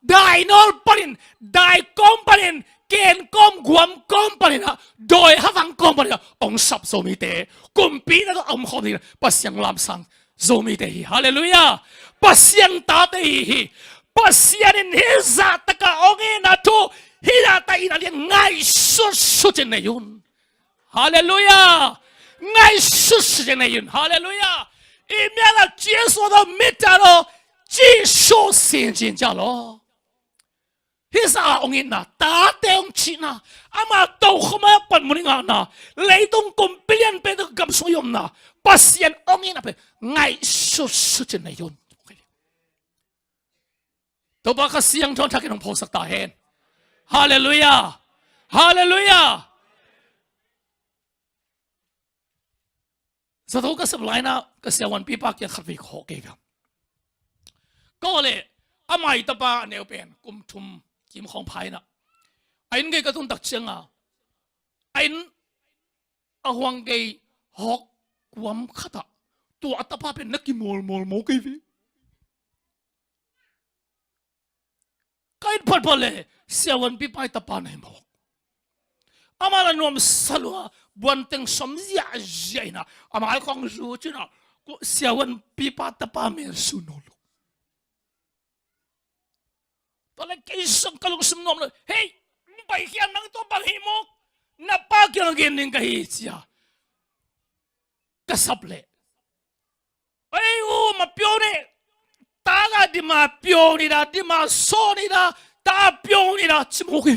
Dainawl panin, dai kawm panin, ken kawm guam kawm paninah, dawi havang kawm paninah hong sap Zomite, kumpi na tawh a om khawm dingin Pasian lamsang Zomite hi. Halleluiah. Pasian tate hi hi. Pasian in hih zahtakah hong itna thu, hih zahtak itna lian ngaihsutsut in nei un. Halleluiah. Ngaihsutsut in nei un. Halleluiah. I mial a Jesu tawh, mit a tawh, Jesu sincin cia law. Hih zah a hong itna, tate hong cihna, ama tokhom a pan mun i ngahna, leitung kumpi lian pen tawh gam sung i omna, Pasian hong itna pen ngaihsutsut in nei un. Topa Kha Siangtho in thakin hong phawksak ta hen. Halleluiah. Halleluiah. Zato ka sep lainah ka siavuanpipa kiang khatvei ka hawh kei ve. Ka hawh leh ama i tapa a neu pen kum thum kim khawng pha inah, a inn gei ka tun tak cianga, a inn a huang gei hawk kuam khatah tua a tapa pen na kimawlmawl maw kei ve. Ka it phatphat le siavuanpipa i tapa na hi mawk. Ama la nuamsa lua, buanteng sawm ziahziah inah, ama ai khawng zu cinah, siavuanpipa tapa mel su nawn lo. Tua le kei zong ka lungsim nuam lo. Hei, hong paikhia, nang tua bang hi mawk? Na pa kiang a gen ding ka hi cia. Ka sap leh, ei u, ma pio ni, ta ga dima pio ni da, dima so ni da, ta pio ni da, ci mawk hi.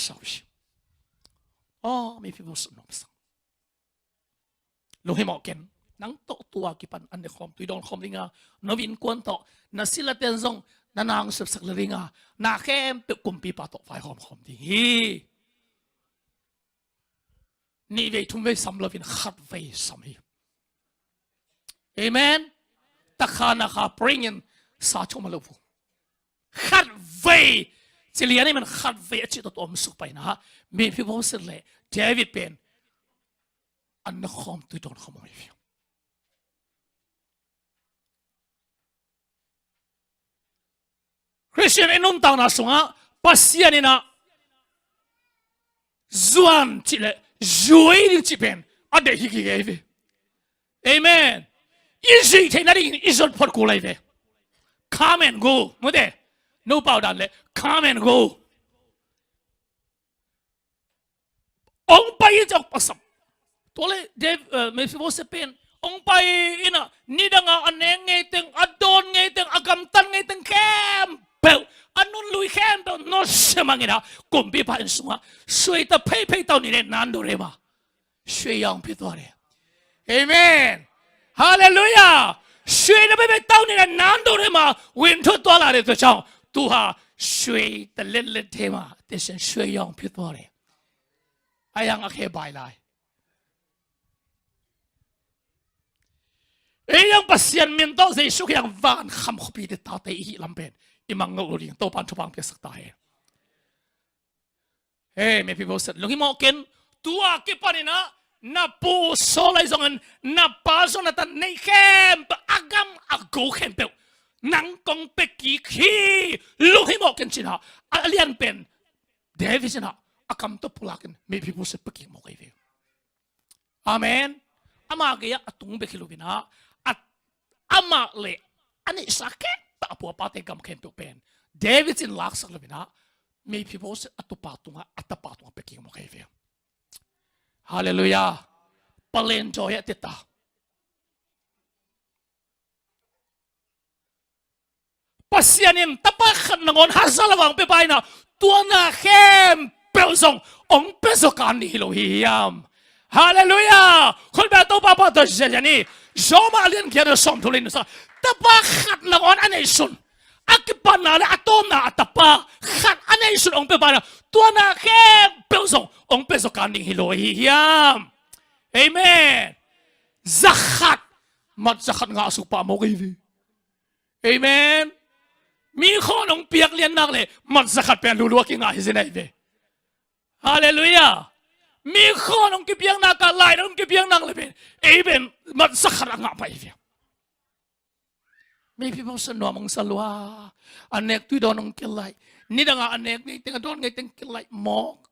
sa uh hi. Aw, Mephiboset nuamsa. Lunghimawh ken, nang tawh tua kipan an ne khawm, tui dawn khawm dinga, na innkuan tawh, na silaten zong, na nang sepsak le dinga, na khempeuh kumpipa tawh vaihawm khawm ding hi. Nih vei thum vei sam loin khat vei sam hi. Amen. Takha nakha praying in sa thum a lo pu. Khat vei. Cilian i man khat vei a cih tawh tuam suk paina. Mephiboset le David pen an na khawm tui dawn khawm hi. Khristian i nuntakna sungah Pasian in a zuan cih le zui ding cih pen a deih hi kei ve. Amen. I zuih theih nadingin i zon phot kul lai ve. Come and go. Mute. No pau dan le come and go. Ong pai in ci ong pasam. Tua le Mephiboset pen ong pai in a, nidanga a neng ngeiteng, a dawn ngeiteng, a gamtan ngeiteng khempeuh, a nunlui khempeuh nusia mang in a, kumpipa inn sungah suaita pheiphei tau ni le nan do rema. Suai yang pi tua le. Amen. Halleluiah. Sui na bai bai tau ni na nan do re ma win thu tua la re tua chang. Tu ha sui ta let let the ma te sen sui yong phi tua re. A yang a khe bai lai. Ei yang Pasian min tawh Jesu kiang van kham khuapi te tate i hih lam pen i mang ngau lo ding Topan thupang piaksak ta hen. Hei, Mephiboset, lunghimawh ken, tua kipanin ah na pu Saul ahi zongin na pa Jonathan neih khempeuh, a gam a go khempeuh nang kong pia kik hi. Lunghimawh ken, ci-in ah a lianpen David in ah a kam tawh pulakin Mephiboset pia kik mawk ahi ve. Amen. Ama gei-ah a tung bek hi lo-in ah, a, amah le a neihsa khempeuh, a pu a pate gam khempeuh pen David in laksak lo-in ah, Mephiboset a tupa tungah, a tapa tungah pia kik mawk ahi ve. Halleluiah. Palen jawi ah teta. Pasian in tapa khat nangawn hazat a vang pia pa in ah, tua na khempeuh zong hong pia zaw kan ding hi lo hi hiam? Halleluiah. Khut beng, Topa pahtawi ziahziah ni. Rom a lian giat a sawmthum le nih sa, tapa khat nangawn a neihsun, a kipatna le a tawpna a tapa khat a neihsun hong pia pa in ah, tua na khempeuh zong hong pia zaw kan ding hi lo hi hiam? Amen. Zakhat, mat zakhat ngah suk pah mawk ahi ve. Amen. Mi khawn hong piak lian nak leh mat zakhat pen lulua kingah hi zen ahi ve. Halleluiah. Mi khawn hong kipiak nak, ka lai hong kipiak nak leh pen, ei pen mat zakhat a ngah pah ahi ve. Mephiboset nuam hong sa lua. A nek tui dawn hong kilaih. Nidang a a nek ngei teng, a dawn ngei teng kilaih mawk.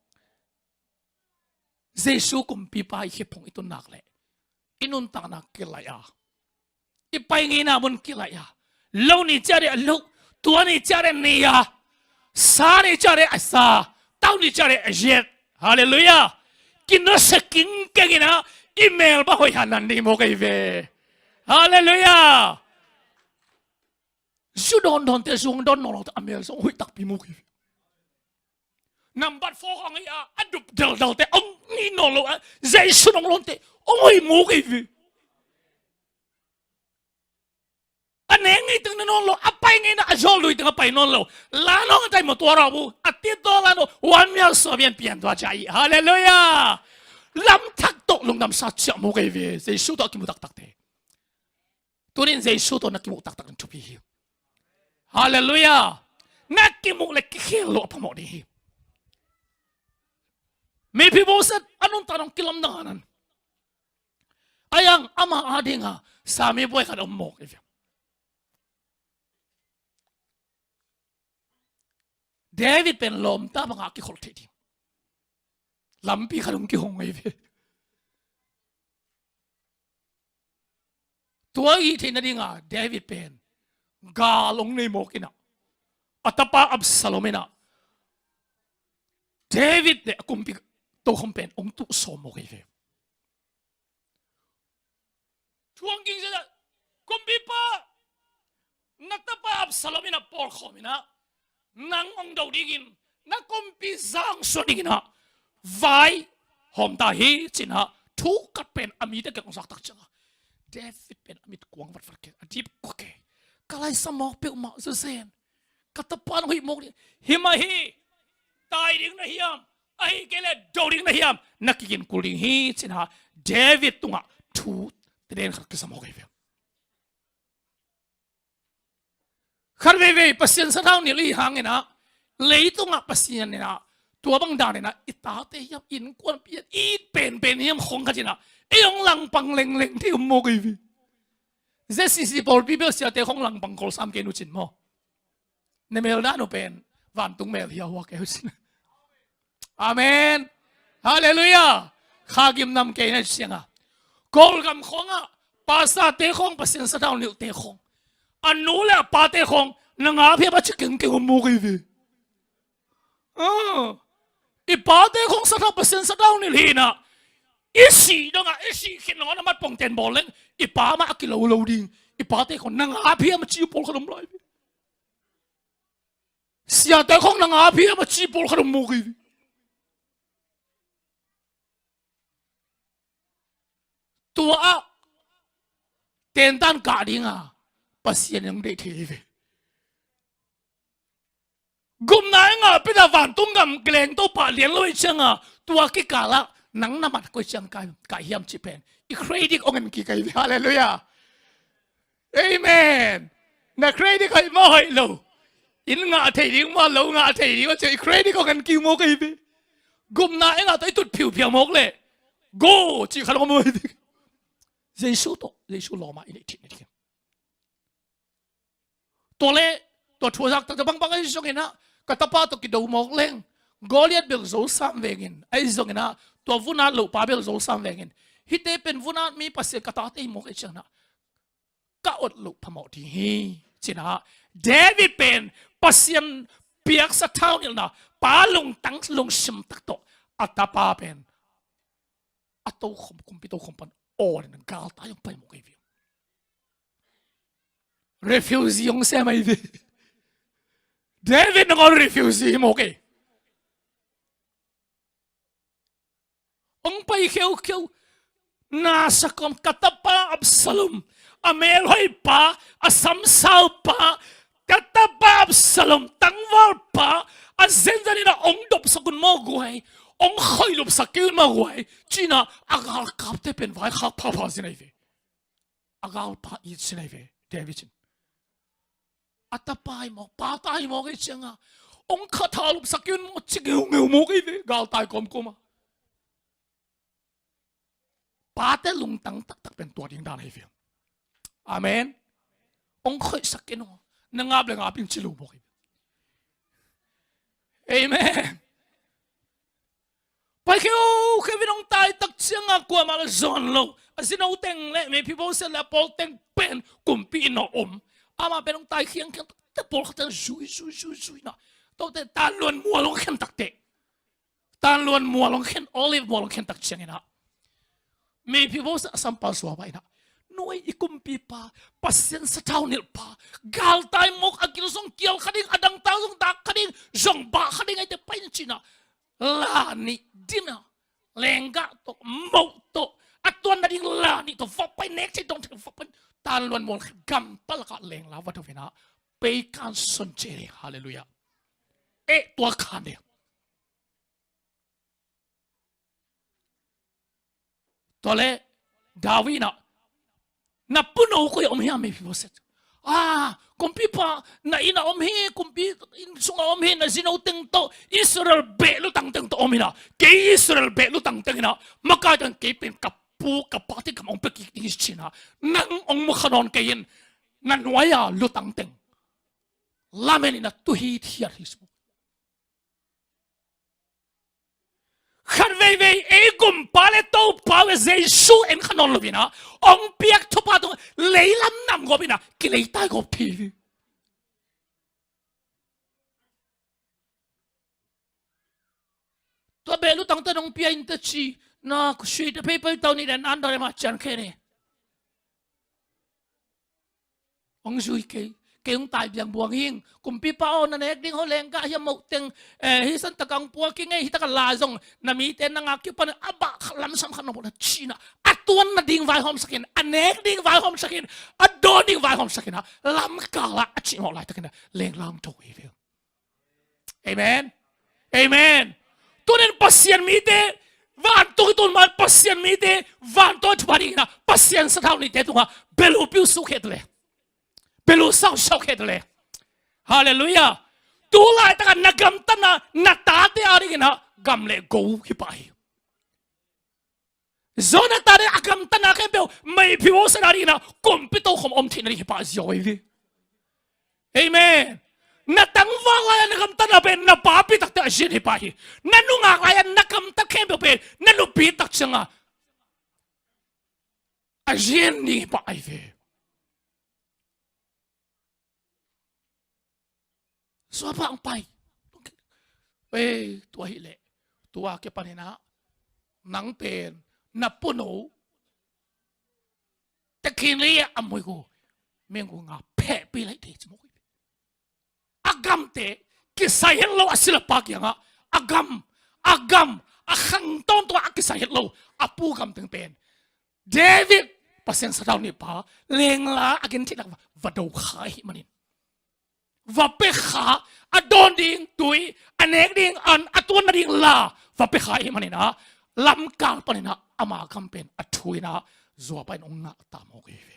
Jesu kumpipa i khia phung i tun nak leh i nuntakna kilaih a, i pai ngeina mun kilaih a, lo ni ciah deh a lo, tua ni ciah deh ni a, sa ni ciah deh a sa, tau ni ciah deh a yet. Halleluiah. Kinasia kingkeng in ah i mel bang hoih han nan ding mawk ahi ve. Halleluiah. Zu dawndawnte zu hong dawn nawn lote a mel zong hoih takpi mawk ahi ve. Nambat four hong hi a, a dup daldalte hong ngih nawn lo a, Jesu hong lawnte hong hoih mawk ahi ve. A nek ngei teng na nawn lo, a pai ngeina a zawl lui teng a pai nawn lo. Lan hong a tai maw tua rau bu, a tit daw lan hong, wan mial sua mian pian tua ciah hi. Halleluiah. Lam thak tawh lungdamsa ciah mawk ahi ve, Jesu tawh a kimu taktakte. Tunin Jesu tawh na kimuh taktak in thupi hi. Halleluiah. Na kimuh le kikhel loh a phamawh ding hi. Mephiboset a nuntakna hong kilamdang a nan, a yang ama adinga sami buai khat a om mawk ahi ve. David pen lawmta bangah a kikholh theih ding lampi khat hong kihong ahi ve. Tua i theih nadinga David pen gal hong nei mawk in ah, a tapa Absalom in ah David le a kumpi tokhom pen hong tuh sawm mawk ahi ve. Thu hong ging ziahziah, kumpipa, na tapa Absalom in ah pawlkhawm in ah nang hong do dingin, na kumpi zangsuah dingin ah vai hawm ta hi, ci-in ah thu khat pen a mite kiang hong zak tak ciangin David pen a mit kuang vatvat kei, a dip kua kei. Ka laisa mawk peuhmah zawzen, ka tapa in hong hoih mawk ding hi mah hi. Tai ding na hiam, ahih kei leh do ding na hiam, na kikin kul ding hi, ci-in ah David tungah thu tiden khat kisa mawk ahi ve. Khat veivei Pasian sathau nilh i hih hangin ah, leitungah Pasian in ah tua bang danin ah i tate hiam, innkuanpih hiam, i it penpen hiam khong khat in ah ei hong langpang lengleng thei om mawk ahi ve. ZCC pawlpi bel siate khong langpang kol sam kei nu cin maw. Na mel dan uh pen vantung mel hiauhua kei uh cin. Amen. Halleluiah. Kha gim nam kei na ciang a, Kawlgam khawngah pastorte khawng, Pasian sathau nilhte khawng, a nu le a pate khawng na ngap hiam a ci kengkeng om mawk ahi ve. Ah, i pate khawng sathau, Pasian sathau nilh hi in ah, i sih dongah, i sih khin dongah na mat pongten bawl leng i pa mah a kilo lo ding. I pate khawng na ngap hiam a ci uh pawlkhat om lai ve. Siate khawng na ngap hiam a ci pawlkhat om mawk ahi ve. tua ah tentan kah dinga Pasian in hong deih thei hi ve. Gupna i ngah pita vantung gam kileng Topa lian lo i cianga tua kikalah nang na mat koi ciang kai, kai hiam cih pen i credit hong en kik ahi ve. Halleluiah. Amen. Na credit hoih maw hoih lo, in ngah thei ding maw lo ngah thei ding maw ciang i credit hong en kik mawk ahi ve. Gupna i ngah tawh i tut phiuphiau mawk leh go cih khat hong om ahi ve. Jesu tawh, Jesu lawmah i neih theih nading. Tua leh tua thu a zak taktak bangbang ahi zongin ah ka tapa tawh kido mawk leng Goliath bel zo sam vengin ahi zongin ah tua vunat lopa bel zo sam vengin hihte pen vunat mi Pasian ka tate hi mawk ahi ciangin ah ka ot loh phamawh ding hi. Cinah David pen Pasian piaksa thaunilhna pa lungtang lungsim tak tawh a tapa pen a tokhom, kumpi tokhom pan awl in galtai hong pai mawk ahi ve. Refugee hong sem ahi ve. David nangawn refugee hi mawk e. Hong pai kheukheu. Na sakawm ka tapa Absalom, a melhoihpa, a samsaupa, ka tapa Absalom tangvalpa a zenzen inah hong dopsak un maw guai, hong khoih lupsak kei un maw guai, cinah a galkapte pen vaikhak phapha zin ahi ve. A galpa it sin ahi ve David in. A tapa hi mawk, pata hi mawk ahi cianga hong khatha lupsak kei un maw ci ngeungeu mawk ahi ve galtai kawmkawma. Pate lungtang taktak pen tua ding dan ahi ve. Amen. Hong khoihsak kei nung na ngap le ngap in ci lo mawk ahi ve. Amen. Pai kheukheu in hong tai tak cianga kuamah la zawn lo. A zino teng le Mephiboset le a pawl teng pen kumpi inn ah om. Amah pen hong tai khiangkhiang takte pawlkhatte zui zui zui zui na. Tote tanluan mual hong khen takte. Tanluan mual hong khen, olive mual hong khen tak ciangin ah Mephiboset a sampa suapa inah nuai i kumpipa, Pasian sathau nilhpa, galtai mawk a gil zong kial kha ding, a dangtak zong dak kha ding, zong bah kha ding aite pai na cinah la nih dinah lenggah tawh moh tawh a tuan nading la nih tawh va pai nek thei dong thei va pai tanluan mual khat gam palakah lengla va do inah peikan son ce ding. Halleluiah. Eh tua khan ding. Tua leh David inah na puno koi a om hiam Mephiboset? Ah, kumpipa na inn ah om hi, kumpi inn sungah om hi, na zino teng tawh Israel beh lutang teng tawh om inah kei Israel beh lutang teng inah makai teng kei pen ka pu ka pate kam hong pia kik ding hi cinah nang hong mukha nawn kei in na nuai-a lutang teng lamen inah tuhi thiat hi. Khat veivei ei gumpa le Topa uh Jesu en kha nawn lo inah hong piak thupha tung leilam nam gawp inah kileitai gawp thei hi. Tua beh lutangte nong pia in ta ci na sui ta phei phei tau ni den an dare ma cian khe ni. Hong zui kei, kei hong tai biang buang hing. Kumpipa aw na nek ding ho lenggah hiam moh teng, eh, hi san takang pua kingei hi taka la zong na mite na ngak kipan a bah khat lamsam khat na bawh na cina a tuan nading vaihawmsak in, a nek ding vaihawmsak in, a dawn ding vaihawmsak in a lamkal ah a cih mawh laitakin a lenglang tho hi ve. Amen. Amen. Tunin Pasian mite vantung i tun man Pasian mite vantung a thupa dingin a Pasian sathau nihte tungah belu piu suk het le, belu sau sau het le. Halleluiah. Tu laitakin na gamtatna na tate a dingin a gam le go hi pah hi. Jonathan in a gamtatna khempeuh Mephiboset a dingin a kumpi tokhom om theihna ding hi pah ziau hi ve. Amen. Na tangval lai-a na gamtatna pen na papi takte a zin hi pah hi. Na nungak lai-a na gamtat khempeuh pen na nupi tak cianga a zin ding hi pah hi ve. Suapa ang pai. Ei, tua hi leh tua ke panin a nang pen na puno te khin lei a mui ku meng ku nga pheh pi lai te ci mok. A gamte kisai het lo a silapa kiangah a gam, a gam a khang tawntung a kisai het lo a pu gam teng pen David, Pasian sathau nihpa, lengla a gentheihna va, va do kha ahih manin, va pia kha, a dawn ding tui, a nek ding an, a tuanna ding la va pia kha ahih manin ah, lamkal panin ah ama gam pen a thu in ah zuapa in hong ngah ta mawk hi ve.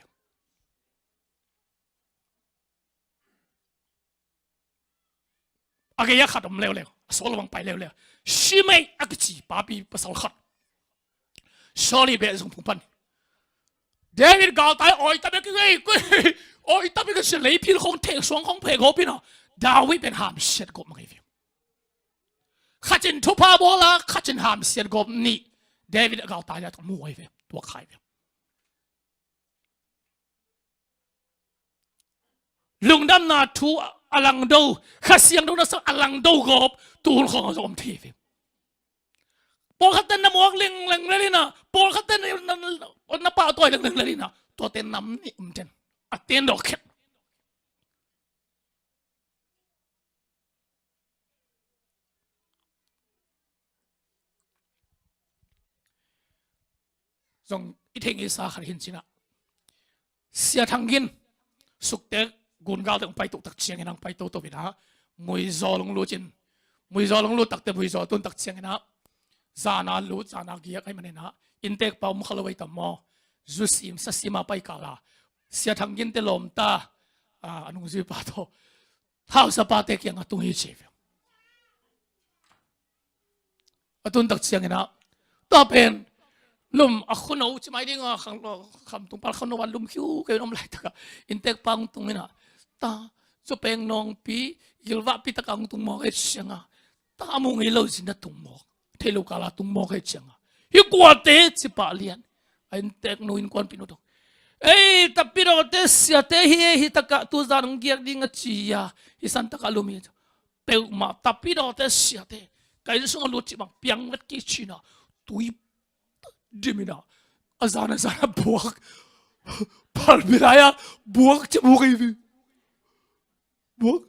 A gei a khat om leuleu, a sawl lo bang pai leuleu. Shimei a kici papi pasal khat, Saul i beh zong phung pan, David galtai awi ta bek i ngei, awi ta bek i si, leiphil khong theh suang khong pheh gawp in ah, David pen hamsiat gawp ma ngei ve. Khat in thupha bawl a, khat in hamsiat gawp nih. David a galtai a tawh mu ahi ve, tuak kha hi ve. Lungdamna thu a langdo, Kha Siangtho na sak a langdo gawp, tu hun khawng a zong om thei hi ve. Pawlkhat ten na muak lengleng lel in ah, pawlkhat ten na, na, na pahtawi lengleng lel in ah, tuate nam nih om ten a ten dawk khet. Zong i thei ngei sa khat hi in ci in ah, Sia Thang Gin, Sukte gun galte hong pai tuk tak ciangin ah, hong pai toto in ah, Muizawl hong lut in, Muizawl hong lut takte Muizawl tun tak ciangin ah, zan a lut, zan a giak ahih manin ah, inntekpa om kha lo ei tam maw. Zu sim sa sim a pai kal a, Sia Thang Ginte lawmta, a, a nungzuipa tawh hausapate kiangah tung hi ci ve. A tun tak ciangin ah, tua pen lum a khuano ci mai ding a, khang, khamtung pal khuano a lum khiu kei om laitak ah, inntekpa hong tung in ah, ta, Zopeng nawngpi, gilvahpi tak a hong tung mawk hi ciang a, ta, a mu ngei lo zin a tung mawk, thei lo kal a tung mawk hi ciang a, hi kuate ci pah lian. A innteknu, innkuanpihnu tawh, ei, tapidawte siate hi, hi tak ah tu zan hong giak ding a ci a, hi san tak ah lum hi. Peuhmah tapidawte siate, ka inn sung a lut cih bang piang vet kei ci in ah, tui dim in ah, a zan a zan a buak, phalbi lai a buak ci buak hi ve. Buak,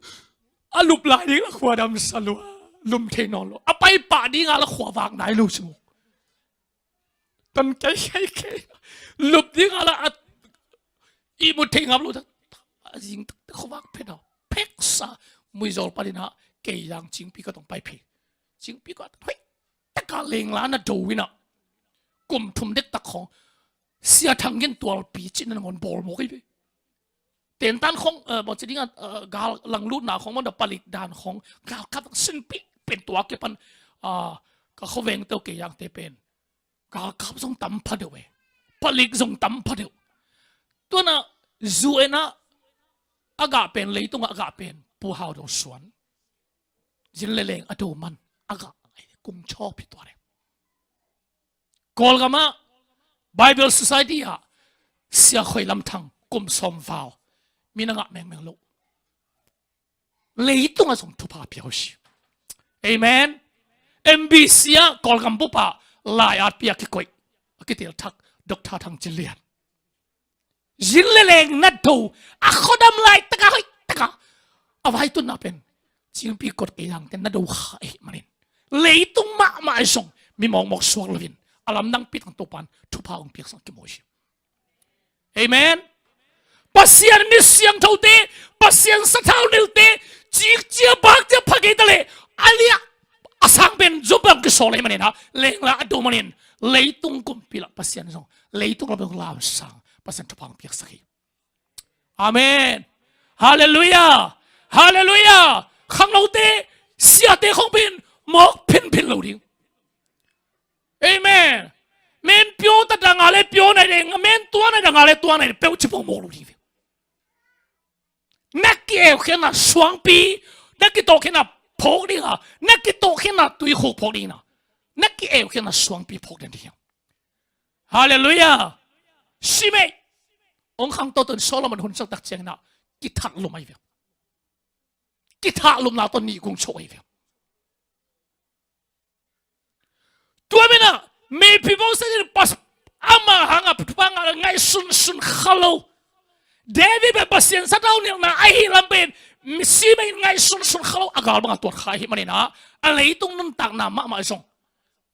a lup lai ding la khua dam sa lua, lum thei nawn lo, a pai pah ding a la khua vak nai lo ci buak. Tan kei kei kei. Lup ding a la a, ihmut thei ngap lo ta. A zing tak tak khuavak phet a, pheksa, Muizawl panin ah Keizang Cingpi kot hong pai phei. Cingpi kot hoih tak a lengla na do in ah, kum thum dektak khawng Sia Thang Gin tualpi cih na nangawn bawl mawk hi ve. Tentan khawng, eh, bawlci ding a, eh, gal langlutna khawng, mawh na palik dan khawng, galkap sinpih pen tua kipan, ah, ka khuaveng teuh Keizangte pen galkap zong tam pha deuh e. Palik zong tam pha deuh. Tuan a, zu en a, a gah pen, leitung a gah pen Pu Hau Dong Suan. Zin le leng a do man a gah, kum chawp hi tuan e. Kawlgam ah Bible Society ah Sia Khoi Lam Thang, kum sawm val, mi na ngah mengmeng lo. Leitung ah zong thupha pia uh hi. Amen. M B C ah Kawlgam bup ah lai-atpi a kikoih, a kitel thak Doctor Thang Cin Lian. Zin le leng na do, a khuadam laitak a hoih tak a, a vai tunna pen Cingpi kot Keizangte na do kha ahih manin, leitung mahmah zong mi mawkmawk suak loin, a lamdangpi tang Topa'n thupha hong piaksak kimawl hi. Amen. Pasian mi siangthote, Pasian sathau nilte, cikcia bakcia pha kei ta leh, a liah a sang pen zumpa hong kisawl ahih manin ah, lengla a do manin, leitung kumpi lah Pasian zong leitung lam hong lamsang, Pasian thupha hong piaksak hi. Amen. Halleluiah. Halleluiah. Khangnote, siate khong pen mawk phinphin lo ding. Amen. Men pio ta dang a le pio nai ding, men tua nai dang a le tua nai ding, peuh ci pong mawk lo ding. Na ki-eukhiatna suangpi, na kitawhkhiatna phawk ding a, na kitawhkhiatna tuikhuk phawk ding a, na ki-eukhiatna suangpi phawk den ding. Halleluiah. Simei. Ong khangto tun Solomon hun sak tak ciangin ah kithahlum ahi ve. Kithahlumna tawh nih kung chawk ahi ve. Tua manin ah, meipi bawngsa in pas, ama hangah thupha ngah, ngaihsunsun kha lo. David pen Pasian sathau nilhna ahih lam pen, Simei in ngaihsunsun kha lo, a gal bangah tuat kha ahih manin ah, a leitung nuntakna mahmah zong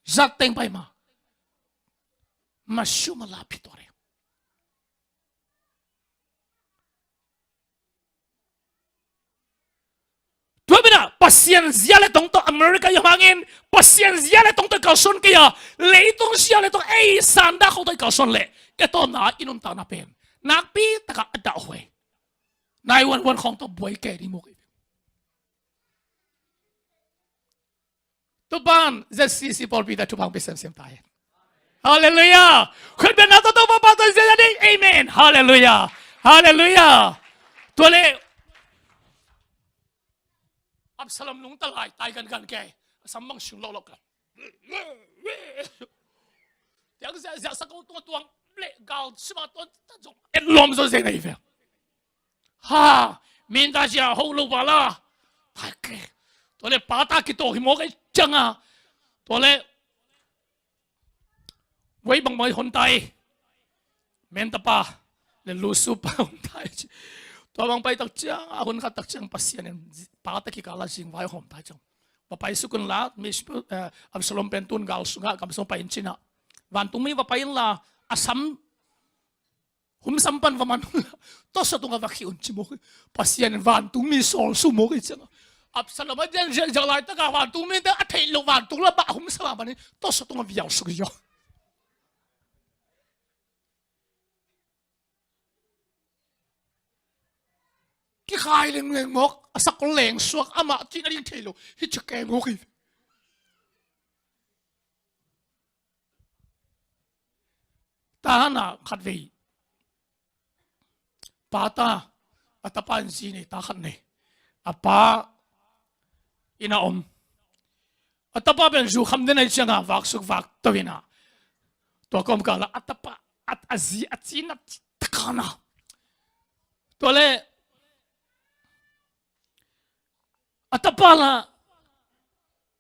zat teng pai ma, masu ma la phi tuat e. Pasian zia le tong tawh America i om hangin, Pasian zia le tong tawh i kalsuan kei a, leitung zia le tong ei sanda khawng tawh i kalsuan leh, i tawpna i nuntakna pen nakpi takah a dahhuai. Nine one one khawng tawh buai kei ding mawk hi. Tupan Z C C pawlpi tawh thupha hong pia semsem ta hen. Halleluiah. Khut beng na tawh Topa pa tawh zia ding. Amen. Halleluiah. Halleluiah. Tua leh Absalom lungta lai, tai gangan kei. A sam bang sung lawhlawh kei. Tiang ziahziah sa ko tua tuang leh gal sima tuan ta zong en lawm zaw zen ahi ve. Ha, min ta zia ho lo va la. Pai ke. Tua leh pa ta kito hi mawk ei ciang a. Tua leh wei bang mai hon tai. Men tapa leh lusu pa hon tai ci. Tua bang pai tak ciang a, hun khat tak ciang Pasian in pa ta kikal a zingvai hawm tai ciang, va pai suk un la, mi, eh, Absalom pen tun gal sungah gam sung pai in ci-in ah, vantungmi va pai in la, a sam, hum sam pan va man un la, tawsa tungah va khih un ci mawk hi. Pasian in vantungmi sawl suk mawk hi ciang a, Absalom a zian ziahziah laitak a vantungmi te a theih loh vantung lam ah hum sam a man in tawsa tungah vial suk hi zaw. Kikhai lengleng mawk, a sak leng suak, amah cih nading thei lo, hi cih keng mawk hi. Tana khatvei pa ta, a tapa in zi nei, ta khat nei. A pa inn ah om. A tapa pen zu kham den ahih ciangin vaksuk vakto in ah, tua kawmkal ah a tapa, a, a zi a cina takana. Tua leh a tapa la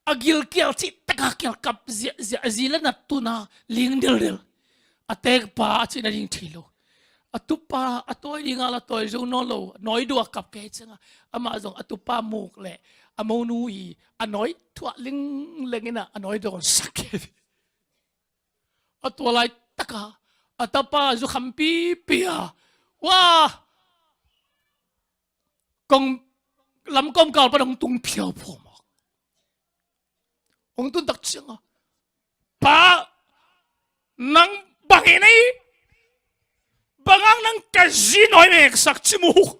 a gilkial cih taka kial kap ziahziah, a zi la nat tuna ling deldel. A tekpa a cih nading thei lo. A tupa a tawi ding a la tawi zo nawn lo, nawi dua kap kei ciang a, amah zong a tupa muk leh a monu i a nawi thuah lingleng in ah a nawi dawn sak kei. A tua laitak a a tapa zu kham pipi a, wa, kong lam kawmkal pan hong tung phiauphiau mawk. Hong tun tak ciang a, pa, nang bang hi na hi? Bang hang nang ka zi nawi mek sak ci mawk.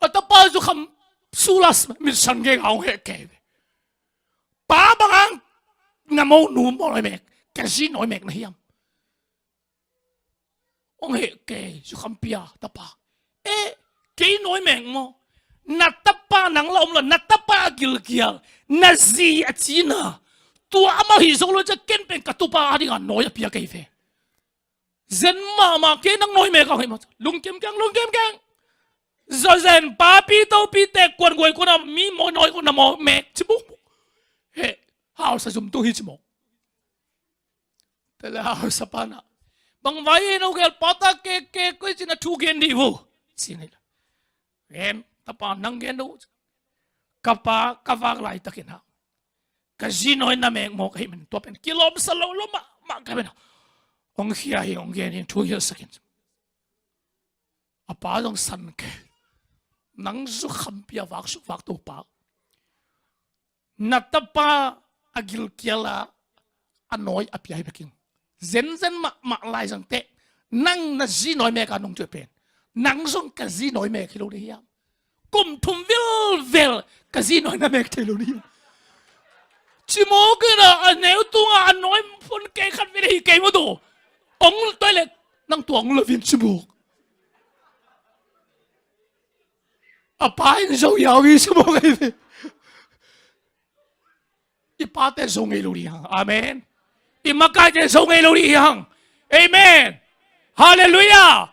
A tapa zu kham sulas mitsan geng a hong heh kei ve. Pa, bang hang na monu nawi mek, ka zi nawi mek na hiam? Hong heh kei, zu kham pia, tapa. Eh, kei nawi mek maw? Na tapa nang la om lo, na tapa a gilkial, na zi a cina. Tua amah hi zo lo ciang ken pen ka tupa a ding a nawi a pia kei ve. Zen mahmah, kei nang nawi mek a hei maw. Lungkim keng, lungkim keng. Zazen papi topi te kuan guai kuan a mi maw nawi kuan a maw mek ci mawk. He, hausa zum tung hi ci mawk. Tua leh hausa pa in ah, bang vai hi na uh gel, pa ta ke, ke, koi cih na thu gen dih uh ci ni la. Gen, tapa nang gen dih uh. Ka pa ka vak laitak in ah, ka zi nawi na mek mawk ahih manin tua pen kilawm sa lo lo mahmah ka hi manin ah, hong khia hi, hong gen hi, thu hilhsak in. A pa zong san kei. Nang zu kham pia vaksuk vakto pa, na tapa a gilkial a a nawi a pia hi bek ing. Zenzen mahmah lai zang teh, nang na zi nawi mek a nong ci uh pen, nang zong ka zi nawi mek hi lo ding hiam? Kum thum vilvel ka zi nawi na mek thei lo ding hiam? Ci mawk in ah, a neu tung a a nawi phun kei khat vel hi kei maw tu. Ong toilet nang tua ong lo vin ci mawk. A pa in zo yau hi ci mawk ahi ve. I pate zo ngei lo ding hang. Amen. I makaite zo ngei lo ding hang. Amen. Halleluiah.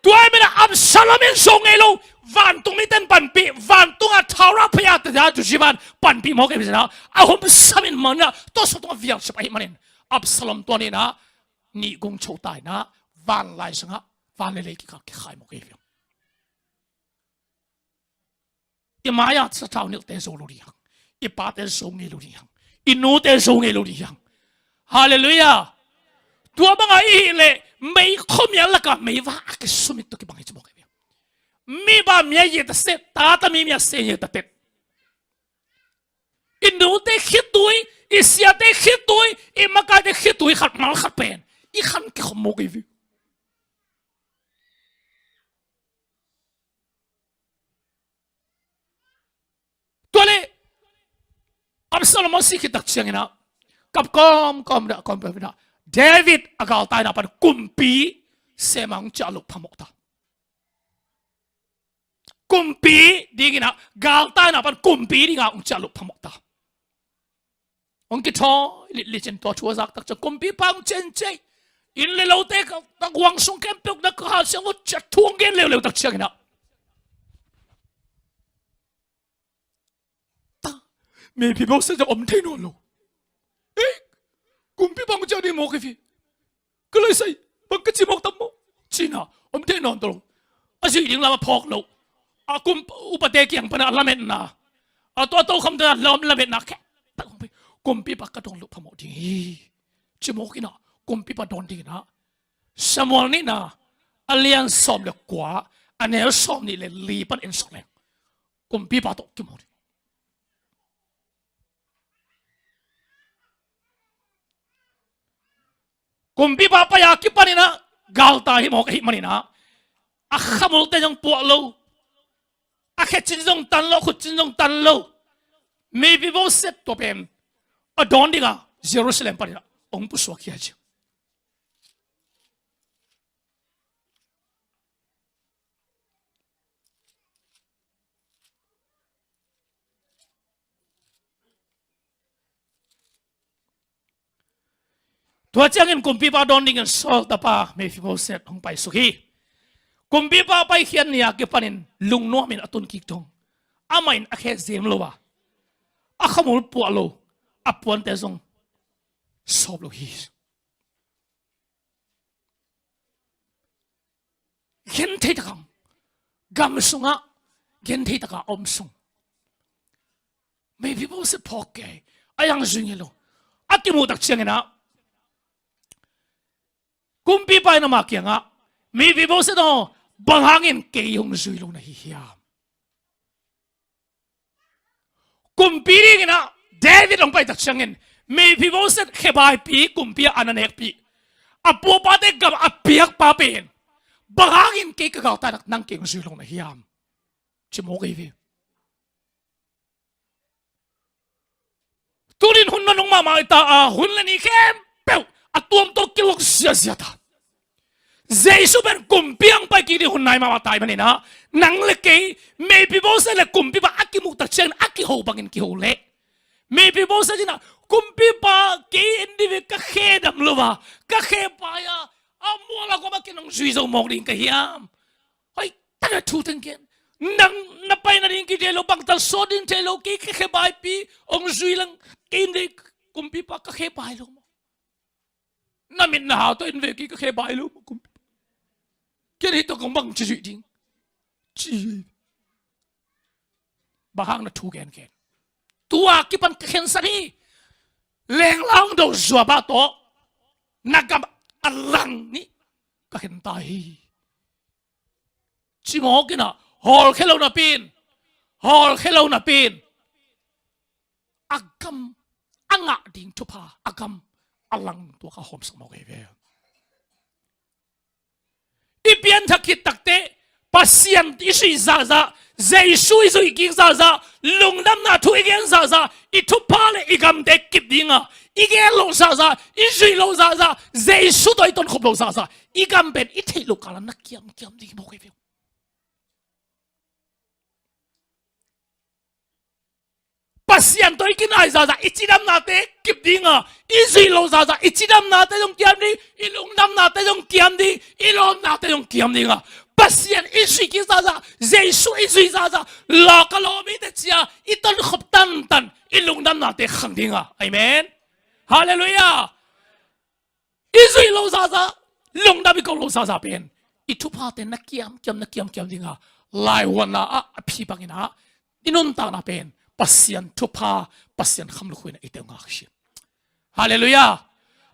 Tua ahih manin ah Absalom in zo ngei lo. Vantung mite in panpih, vantung a thaura phaya te a tu zivan panpih mawk ahi ve. A hum sam in man ah, tua sung tungah vial sep ahih manin Absalom tua ni in ah nih gung cho ta in ah, van lai sangah van le lei kikal kikhai mawk ahi ve. I mai-a sathau nilhte zo lo ding hang. I pate zo ngei lo ding hang. I nute zo ngei lo ding hang. Halleluiah. Tua bangah i hih leh mei khuamial lakah meiva a kisumit tawh kibang hi ci mawk ahi ve. Mi ba mi a yet a se, tata mi mi a se yet a tet. I nute khitui, i siate khitui, i makaite khitui khat mal khat pen i khan kikhom mawk hi ve. Tua leh Absalom a sih khit tak ciangin ah kap kawmkawm dah kawmkawm dah David a galtaina pan kumpi sem a hong ciah loh phamawh ta. Kumpi dingin ah galtaina pan kumpi dingin ah hong ciah loh phamawh ta. Hong kithawi litlit in tua thu a zak tak ciang kumpipa hong ciah in, ciah in, inn le lote ka, ka guang sung khempeuh na ka hat siang lo, ciah thu hong gen leuleu tak ciangin ah ta, Mephiboset zong om thei nawn lo. Eh, kumpipa hong ciah ding mawk hi ve. Ka laisai bang ka ci mawk tam maw? Ci-in ah om thei nawn ta lo. A zuih ding lam a phawk lo. A kum upate kiang pan a lametna, a tua a tokham te a lam, lametna khempeuh hong pai. Kumpipa ka dawn loh phamawh ding hi, ci mawk in ah kumpipa dawn dingin ah Samuel nihna a lian sawm le kua, a neu sawm nih le li pan en suk leng kumpipa tawh kimu ding. Kumpipa pai a kipanin ah galtai hi mawk ahih manin ah a khamulte zong puah lo, a khecin zong tan lo, a khutcin zong tan lo. Mephiboset tua pen a dawn dingin Jerusalem panin ah hong pusuak hi a ci. Tua ciangin kumpipa dawn dingin Saul tapa Mephiboset hong paisuk hi. Kumpipa paikhiat ni a kipanin lungnuamin a tun kik dong, amah in a khe zem lo a, a khamul puah lo, a puante zong sawp lo hi. Genthei takah, gam sungah genthei takah a om sung, Mephiboset phawk kei a, a yang zui ngei lo. A kimuh tak ciangin ah kumpipa in ama kiangah, Mephiboset aw, bang hangin kei hong zui lo na hi hiam? Kumpi dingin ah David hong pai tak ciangin Mephiboset khebaipi, kumpi a na nekpi, a pu a pate gam a piakpa pen, bang hangin kei ka galtai nak nang kei hong zui lo na hiam? Ci mawk hi ve. Tunin hun nanung mahmah hi ta a, hun le ni khempeuh a tuam tawh kilok ziazia ta. Jesu pen kumpi hong pai kik ding hun nai mahmah ta ahih manin ah, nang le kei, Mephiboset le kumpipa a kimuh tak ciangin a kiho bangin kiho leh, Mephiboset in ah, kumpipa, kei en dih ve, ka khe dam lo a, ka khe pai a, a mual a kua mah kei nong zui zo mawk ding ka hiam? Hoih takin thu teng gen. Nang na pai nading kithei lo, bangtan sawt ding thei lo, kei ka khe baipi hong zui leng, kei in dih kumpipa, ka khe pai lo maw? Na mit na hau tawh en ve, kei ka khe bai lo maw kumpipa. Kei in hih tawh kong bangci zuih ding, ci. Bang hang na thu gengen? Tua kipan ka khensat hi. Lenglang do zuaba tawh na gam a lang nih ka khen ta hi. Ci mawk in ah, hawlkhia lo napi in, hawlkhia lo napi in, a gam a ngah ding thupha, a gam a lang tua ka hawmsak mawk hi ve. I pianthak khit takteh Pasian i zuih zahzah, Jesu i zuih kik zahzah, lungdamna thu i gen zahzah, i thupha le i gamte kip dinga i gen loh zahzah, i zuih loh zahzah, Jesu tawh i tonkhop loh zahzah, i gam pen i theih loh kalah na kiamkiam ding hi mawk hi ve. Pasian tawh i kinai zahzah, i cidamnate kip dinga, i zuih loh zahzah, i cidamnate zong kiam ding, i lungdamnate zong kiam ding, i lawmnate zong kiam dinga, Pasian i zuih kik zahzah, Jesu i zuih zahzah, lawka lawmite cia i tonkhop tantan, i lungdamnate khang dinga. Amen. Halleluiah. I zuih loh zahzah, lungdam i ko loh zahzah pen i thuphate na kiamkiam, na kiamkiam dinga, laihuanna ah a phi bangin ah i nuntakna pen Pasian thupha, Pasian khamlukhuina i teu ngak hi. Halleluiah.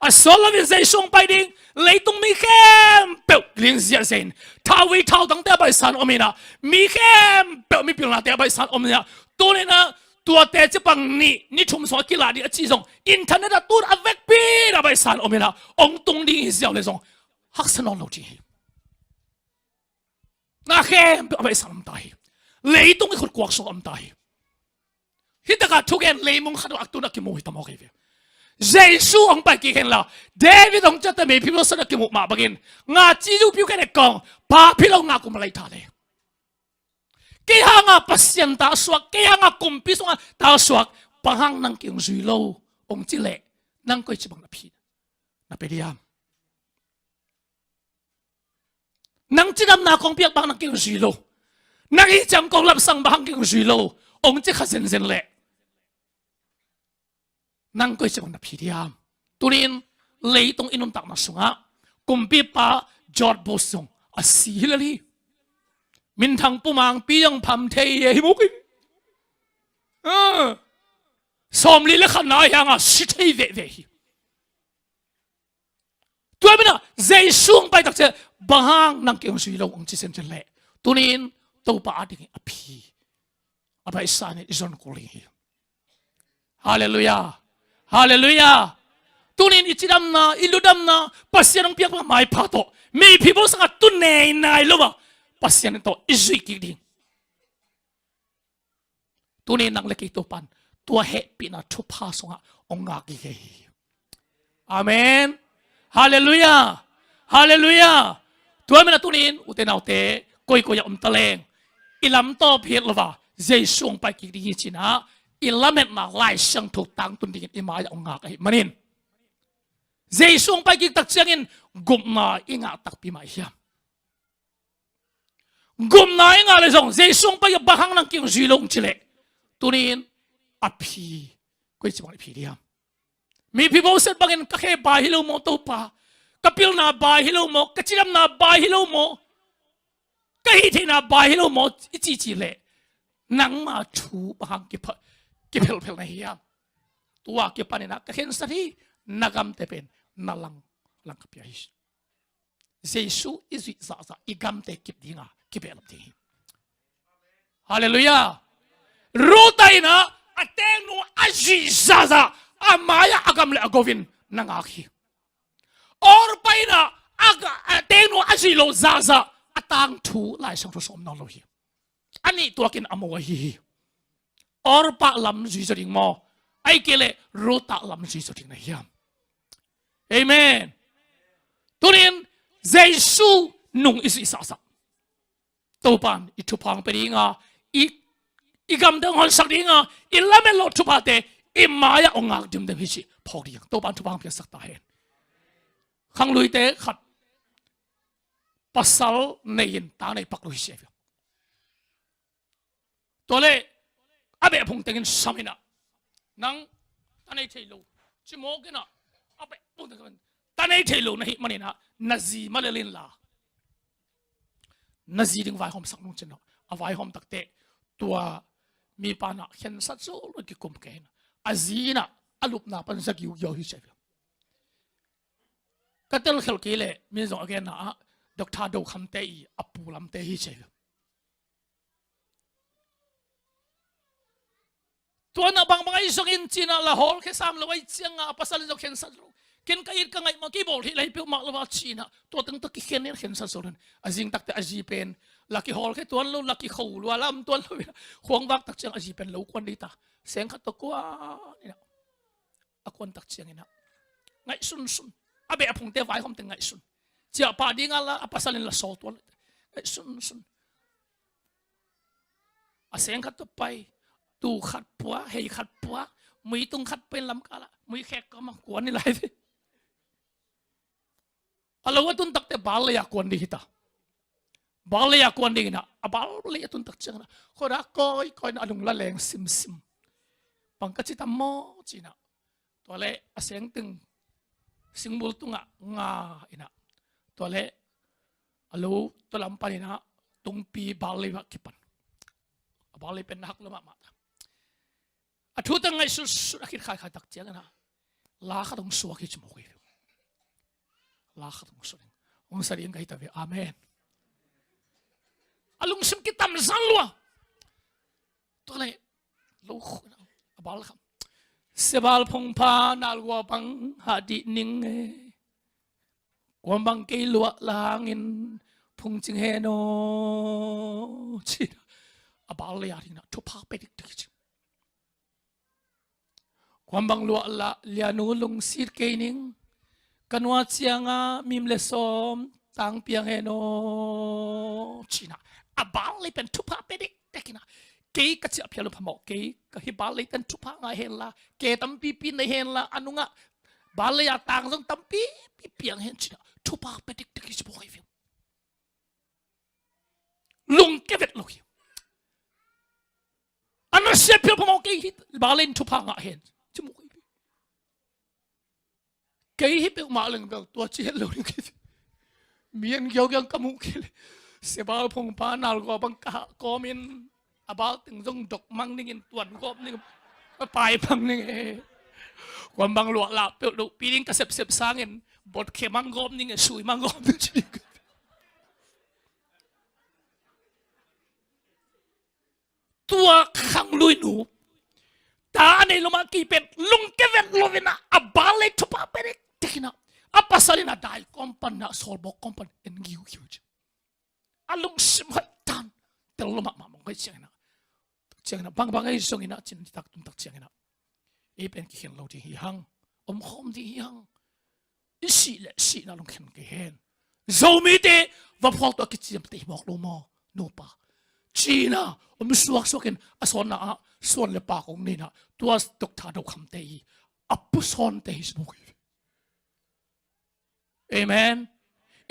A sawt loin Jesu hong pai ding, leitung mi khempeuh ling ziahziah in, thauvui thautangte a baihsa in om in ah, mi khempeuh mipilnate a baihsa in om in ah, tuni in ah Tuate ci pang nih, ni thum sung a kilah ding a ci zong, internet ah tun a vekpi in a baihsa in om in ah, hong tung ding hi ziau le zong, haksa nawn lo ding hi. Na khempeuh a baihsa in om ta hi. Leitung i khutkuak sung om ta hi. Hih takah thugen leimong khat ah tun a kimu hi ta mawk hi ve. Jesu hong pai kik hen la, David hong ciah ta Mephiboset a kimuh mah bangin, nga ci zu piu kei le kong, pa phi lo nga kum lai ta le. Kei hanga Pasian ta suak, kei hanga kumpi sunga ta suak, bang hang nang kei hong zui lo, hong ci leh, nang koi ci bang na phi, na pia diam? Nang cidamna kong piak bang nang kei hong zui lo. Nang i ciang kong lapsang bang hang kei hong zui lo, hong ci kha zenzen leh, nang koi ci bang na phi diam? Tunin leitung i nuntakna sungah kumpipa George Bush zong a si hi lel hi. Minthang pumangpi zong pham thei hi mawk hi. Ah. Sawmli le khatna hi hanga si thei veve hi. Tua manin ah Jesu hong pai tak ciang, bang hang nang kei hong zui lo, hong ci zenzen leh, tunin Topa adingin a phi, a baihsa in i zon kul ding hi. Halleluiah. Halleluiah. Tunin i cidamna, i lungdamna, Pasian hong piak bang maipha tawh, Mephiboset sangah tu nei nai lo a, Pasian tawh i zuih kik ding. Tunin nang le kei Topan tua hehpihna thupha sungah hong ngak gige hi. Amen. Halleluiah. Halleluiah. Tua manin ah tunin ute naute, koikoi ah om ta leng, i lamtawp hi lo a, Jesu hong pai kik ding hi ci-in ah, i lametna Lai Siangtho tangtun dingin i mai-ah hong ngak ahih manin, Jesu hong pai kik tak ciangin gupna i ngah takpi mah hiam? Gupna i ngah leh zong, Jesu hong pai a, bang hang nang kei hong zui lo hong ci leh, tunin a phi, koi ci bang i phi diam? Mephiboset bangin ka khe bai hi lo maw Topa, ka pilna bai hi lo maw, ka cidamna bai hi lo maw, ka hih theihna bai hi lo maw i cici leh, nangma thu bang hang kipha-, kiphelphel na hiam? Tua kipanin ah ka khensat hi, na gamte pen na lang, lang ka pia hi. Jesu i zuih zahzah i gamte kip dinga kibehlap ding hi. Halleluiah. Ruth in ah a tengnu a zuih zahzah, a mai-ah a gam le a go-in na ngak hi. Orpah in ah a ga-, a tengnu a zuih loh zahzah, a tangthu Lai Siangtho sung om nawn lo hi. A nih tuakin a mo ahi hi. Orpah lam zui zaw ding maw, ahih kei leh Ruth lam zui zaw ding na hiam? Amen. Tunin Jesu nung i zuih zahzah, Topan i thupha hong pia dinga, i, i gamdang hong honsak dinga, i lamet loh thuphate i mai-ah hong ngak dimdem hi cih phawk ding. Topan thupha hong piaksak ta hen. Khangluite khat, pasal nei-in ta nei pak lo hi ci hi. Tua leh a beh phung tengin sam in ah, nang ta nei thei lo, ci mawk in ah, a beh phung tengin ta nei thei lo na hih manin ah, na zi ma lel inla, na zi ding vaihawmsak nung ci-in ah, a vaihawm tak teh tua mipa in ah khensat zo lo, kikum kei in ah, a zi in ah a lupna pan za giugiau hi ci hi. Ka telkhelh kei leh, mi zong a genna ah, Doctor Do Kham te i a pu lamte hi ci hi. Tua in ah bangbang ahi zongin ci-in ah la hawlkhia sam lo ahih ciangin ah, a pasal in zong khensat lo. Ken ka it ka ngaih mah, kei bawl theih lai peuhmah lo a ci-in ah, tua teng tawh kikhen in khensat zo lo in. A zing tak teh a zi pen la kihawlkhia tuan lo, la kikho lua lam tuan lo in ah, khuang vak tak ciang a zi pen lo kuan ding ta. Seng khat tawh kuan in ah, a kuan tak ciangin ah, ngaihsunsun. A beh a phungte vaihawm teng ngaihsun. Ciah pah ding a la, a pasal in la sawl tuan. Ngaihsunsun. A seng khat tawh pai, tuu khat pua, hei khat pua, mui tung khat pen lamkal ah, mui khek kawm ah kuan ni lai ve. A lo a tun tak teh bal lei-a kuan ding hi ta. Bal lei-a kuan ding in ah, a bal lei a tun tak ciangin ah, khuadak kawikawi in ah a lung la leng simsim. Bang ka ci tam maw ci-in ah, tua leh a seng teng singbul tungah nga in ah, tua leh a lo tua lam panin ah tungpi bal lei ah kipan. A bal lei pen na hak lua mahmah ta. A thu teng ngaihsutsut a khit khaikhai tak ciangin ah, la khat hong suak hi ci mawk hi. La khat hong suak, hong sa ding ka hi ta ve. Amen. A lungsim kitamzan lua. Tua leh lo khun a bal kham. Sia Baal phungpha nalgua bang hah dih ning e. Kuam bang kei luah la hangin phungcing hen aw ci-in a bal lei a dingin a thupha pia diktak hi ci. Kuam bang luah la lianu lungsit kei ning, ka nua cianga mim le sawm tang piang hen aw ci-in a bal lei pen thupha pia diktak hi-in a, kei ka ciah phial uh phamawh, kei ka hi bal lei ten thupha ngah hen la, ke tampipi nei hen la, a nungah bal lei a tang zong tampipi piang hen ci-in a thupha pia diktak hi ci mawk hi ve. Lungkia vet lo hi. A nasia phial phamawh, kei hi bal lei in thupha ngah hen ci mawk hi ve. Kei hi peuhmah leng bel tua ci het lo ding kei. Mi an giaugiang ka muh kei le Sia Baal phungpha nalgua bang ka hah kawmin a bal teng zong dok mang ningin tuan gawp ning, a pai mang ning e. Kuam bang luah lah peuh lohpi ding ka sepsep sangin bot khe mang gawp ning e, sui mang gawp ning ci ding. Tua khanglui nu ta a nei lo mah kei pen lungkia vet lo-in a bal lei thupha pia diktak hi-in a, a pasal in a dai kawm pan in a, sawlbawk kawm pan en giugiu ci. A lungsim hoih tan tel lo mahmah mong hoih ciangin a, ciangin a bangbang ahi zongin a, cin nitak tuntak ciangin a, ei pen kikhen lo ding hi hang, omkhawm ding hi hang. I sih leh sihna lungkhen kei hen. Zomite vaphual tawh a kiciamteh hi mawk lo maw nupa ci-in a om suaksuak in a sawnna ah suan le pak hong nei-in a, tua Doctor Do Kham te hi, a pusawnte hi ci mawk hi. Amen.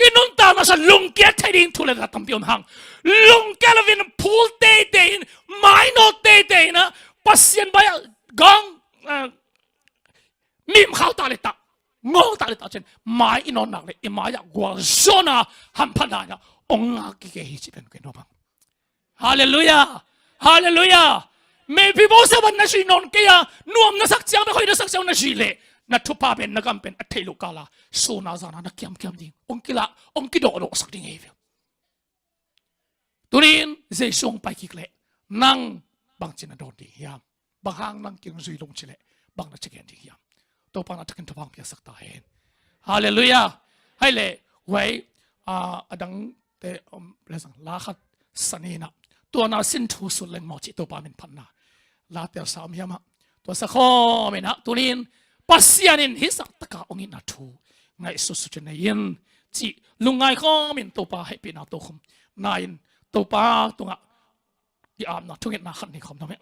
I nuntakna sung lungkia thei ding thu le la tampi om hang. Lungkia lo-in phul teitei in, mainawt teitei in a, Pasian bai ah gang, eh, mim khau ta le ta, ngawl ta le ta cin, mai i nawt nak le i mai ah gualzawhna hamphatna in a ong ngak kik hi ci pen kei nuam hang. Halleluiah. Halleluiah. Mephiboset bang na zuih nawn kei a, nuam na sak ciang bek, hoih na sak ciang na zuih leh na thupha pen, na gam pen a theih loh kal a sun a zan a na kiamkiam ding, ong kilah, ong kidawhdawh sak ding hi ve. Tuni-in Jesu hong pai kik leh nang bangci na dawn ding hiam? Bang hang nang kiang zui lo ong ci leh bang na ci gen ding hiam? Topa in a thakin thupha hong piaksak ta hen. Halleluiah. Hai leh, huai, ah, a dangte, um, leh zang la khat sa ni in a, tua na sin thu sut leng maw cih Topa min phatna la telsa om hiam ah? Tua sa khawm in a, tuni-in Pasian in hih zah tak a ong itna thu ngaihsutsut nei in cih lungngai khawm in Topa hehpihna tokhom na in Topa tungah i apna thungetna khat nei khawm dong hi.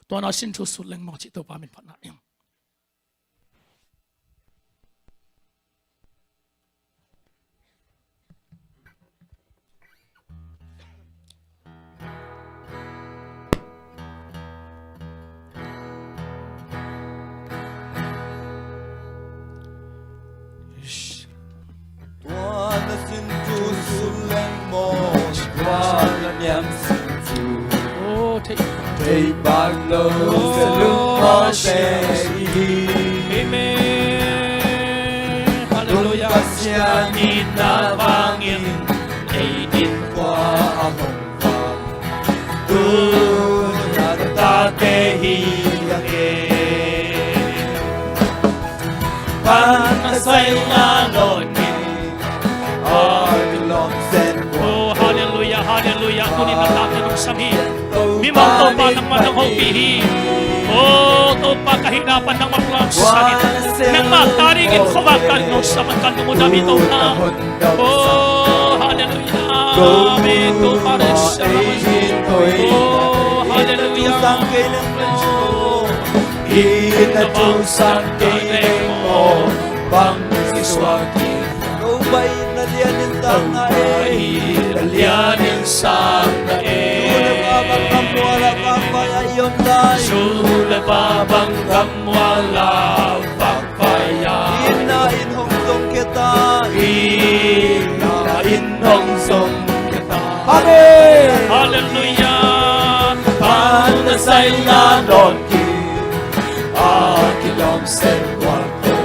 Tua na sin thu sut leng maw cih Topa min phatna in. Tua na sin thu sut leng maw, tua na niam sin thu. Oh, thei. Thei bang lo, oh, sa lungmawte i hi. Amen. Halleluiah. Pasian in na vangin ei din khua a hong vang. Tu na tate hi a ke. Pan a sai na lawh ni. Oh, halleluiah, halleluiah. Tuni na tate nong sam hi. Mimal Topa nangmah nong hopih hi. Oh, Topa ka hihna pan nangmah nong sam hi. Nangmah ta dingin khuavak ta ding nong sam a kan nong udam hi Topa. Oh, halleluiah. Amen. Topa na sam hi. Oh, halleluiah. Hih na tung sang kei leng maw, bang kisuak hi. Topa in na lian in sang na e. Topa in na lian in sang na e. Zu le pa bang gam mual ah vakvai ah i om lai. Zu le pa bang gam mual ah vakvai ah. Hih na in hong zong khia ta. Hih na in hong zong khia ta. Amen. Halleluiah. Pan a sai na dawn kik a kilawm sen kuan ko.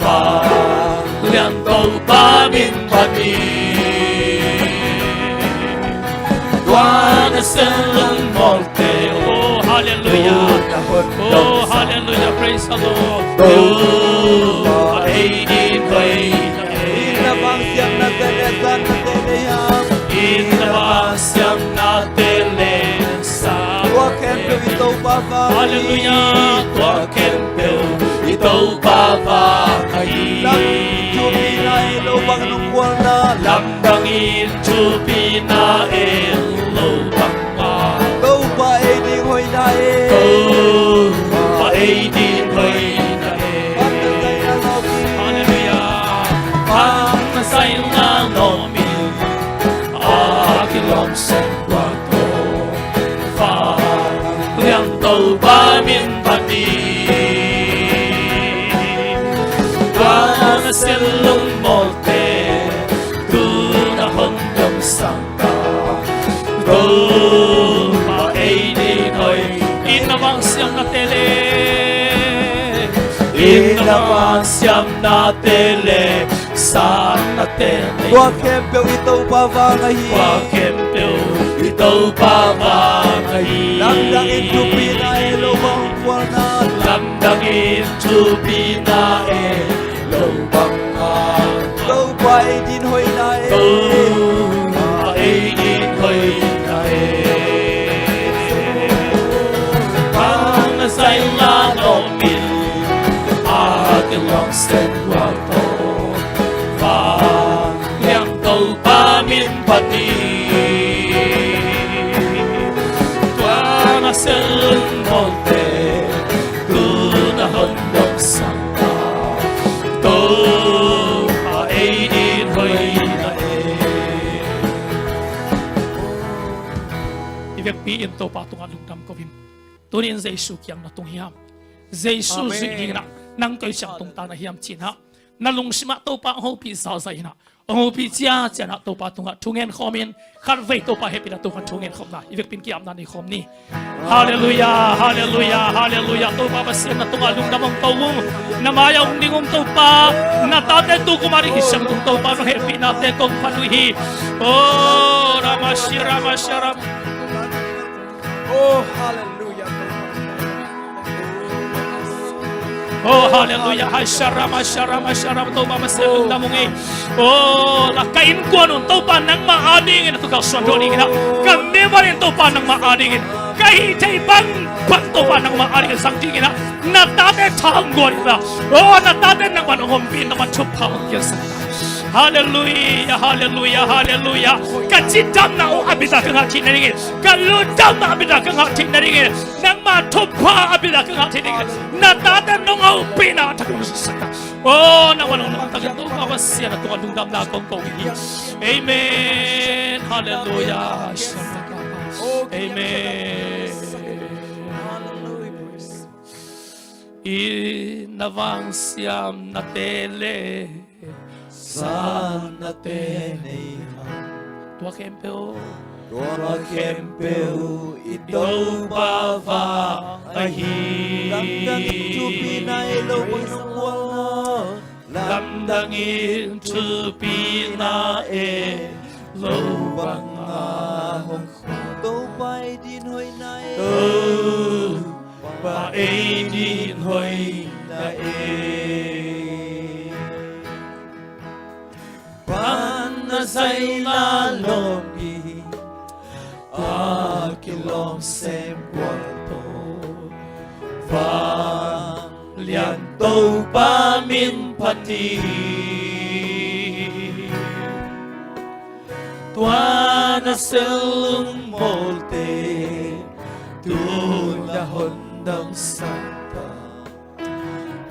Vanglian Topa min phat hi. Tua na sen lungmawte, oh, Oh, hallelujah, praise the Lord. Topa ei ding hoih na e. Inn a vang siamnate le zatnate nei hiam? Inn a vang siamnate le zatnate. Tua khempeuh i Topa vang hi. Hallelujah. Tua khempeuh i Topa vang hi. Lamdang in thupina e, lo bang nong gualna. Lamdang in thupina e, lo bang Topa ei ding hoihna e. Topa ei ding hoihna e. Hallelujah. Phatna zaina lawm in a kilawm sem gual tawh, vanglian Topa min phat ni. Tua nasem lungmawlte tu-in a hong domsak Topa ei ding hoih. Inn a vang siamnate le, inn a vang siamnate le zatnate nei. Tua khempeuh i Topa vang ahi. Tua khempeuh i Topa vang ahi. Lamdang in thupina e, lo bang nong gualna. Lamdang in thupina e, lo bang nong gualna. Topa ei ding hoihna e. Topa ei ding hoihna e. Phatna zaina lawm in a kilawm sem gual tawh, vanglian Topa min phat ni. Tua nasem lungmawlte tu-in a hong domsak Topa ei ding hoihna e. I vekpi in Topa tungah lungdam ko in. Tuni-in Jesu kiang na tung hiam? Jesu zuih dingin ah nang koi ciang tungta na hiam ci-in ah, na lungsimah Topa hong hopih zahzah in ah, hong hopih ciacia in ah Topa tungah thungen khawm in, khatvei Topa hehpihna tungah thungen khawm na, i vekpi in ki-apna nei khawm ni. Hallelujah, hallelujah, hallelujah. Topa Pasian na tungah lungdam hong ko ung. Na mai-ah hong ding ung Topa. Na tate tu kum a ding hi siang tung Topa, na hehpihnate kong phat uh hi. Oh, Ramashi, Ramashi, Ram. Oh, hallelujah. Oh, hallelujah. Hai, sharama, sharama, sharama. Topa Pasian lungdam ung ei. Oh, la ka innkuan un Topa nangmah adingin a tu kalsuan dawh dingin ah, ka mimal in Topa nangmah adingin, ka hih theih bangbang Topa nangmah adingin zang dingin ah, na tate tha hong guan in la. Oh, na tate nangman hong ompih in, nangman thupha hong piaksak in. Hallelujah, hallelujah, hallelujah. Ka cidamna uh a bit a ka ngah theih nadingin, ka lungdamna a bit a ka ngah theih nadingin, nangma thupha a bit a ka ngah theih nadingin, na tate nong ompihna a thak hong sak a. Oh, nangman hong nungta in, Topa Pasian a tungah lungdamna kong ko hi. Amen. Hallelujah. Amen. Inn a vang siamnate le zatnate nei hang. Tua khempeuh, tua khempeuh i Topa vang ahi. Lamdang in thupina e, lo bang nong gualna. Lamdang in thupina e, lo bang a hong gual. Topa ei ding hoihna e. Topa ei ding hoihna e. Phatna zaina lawm in a kilawm sem gual tawh, vanglian Topa min phat ni. Tua nasem lungmawlte tu-in a hong domsak ta,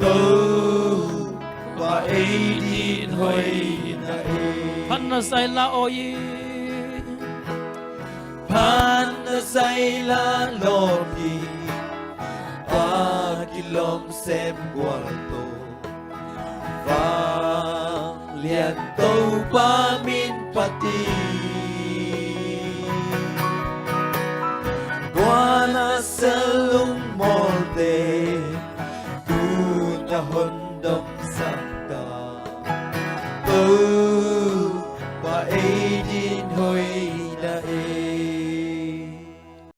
Topa ei ding hoihna e. Phatna zaina aw i, phatna zaina lawm in a kilawm sem gual tawh, vanglian Topa min phat ni. Tua nasem lungmawlte tu-in a hong domsak ta, Topa ei ding hoihna e.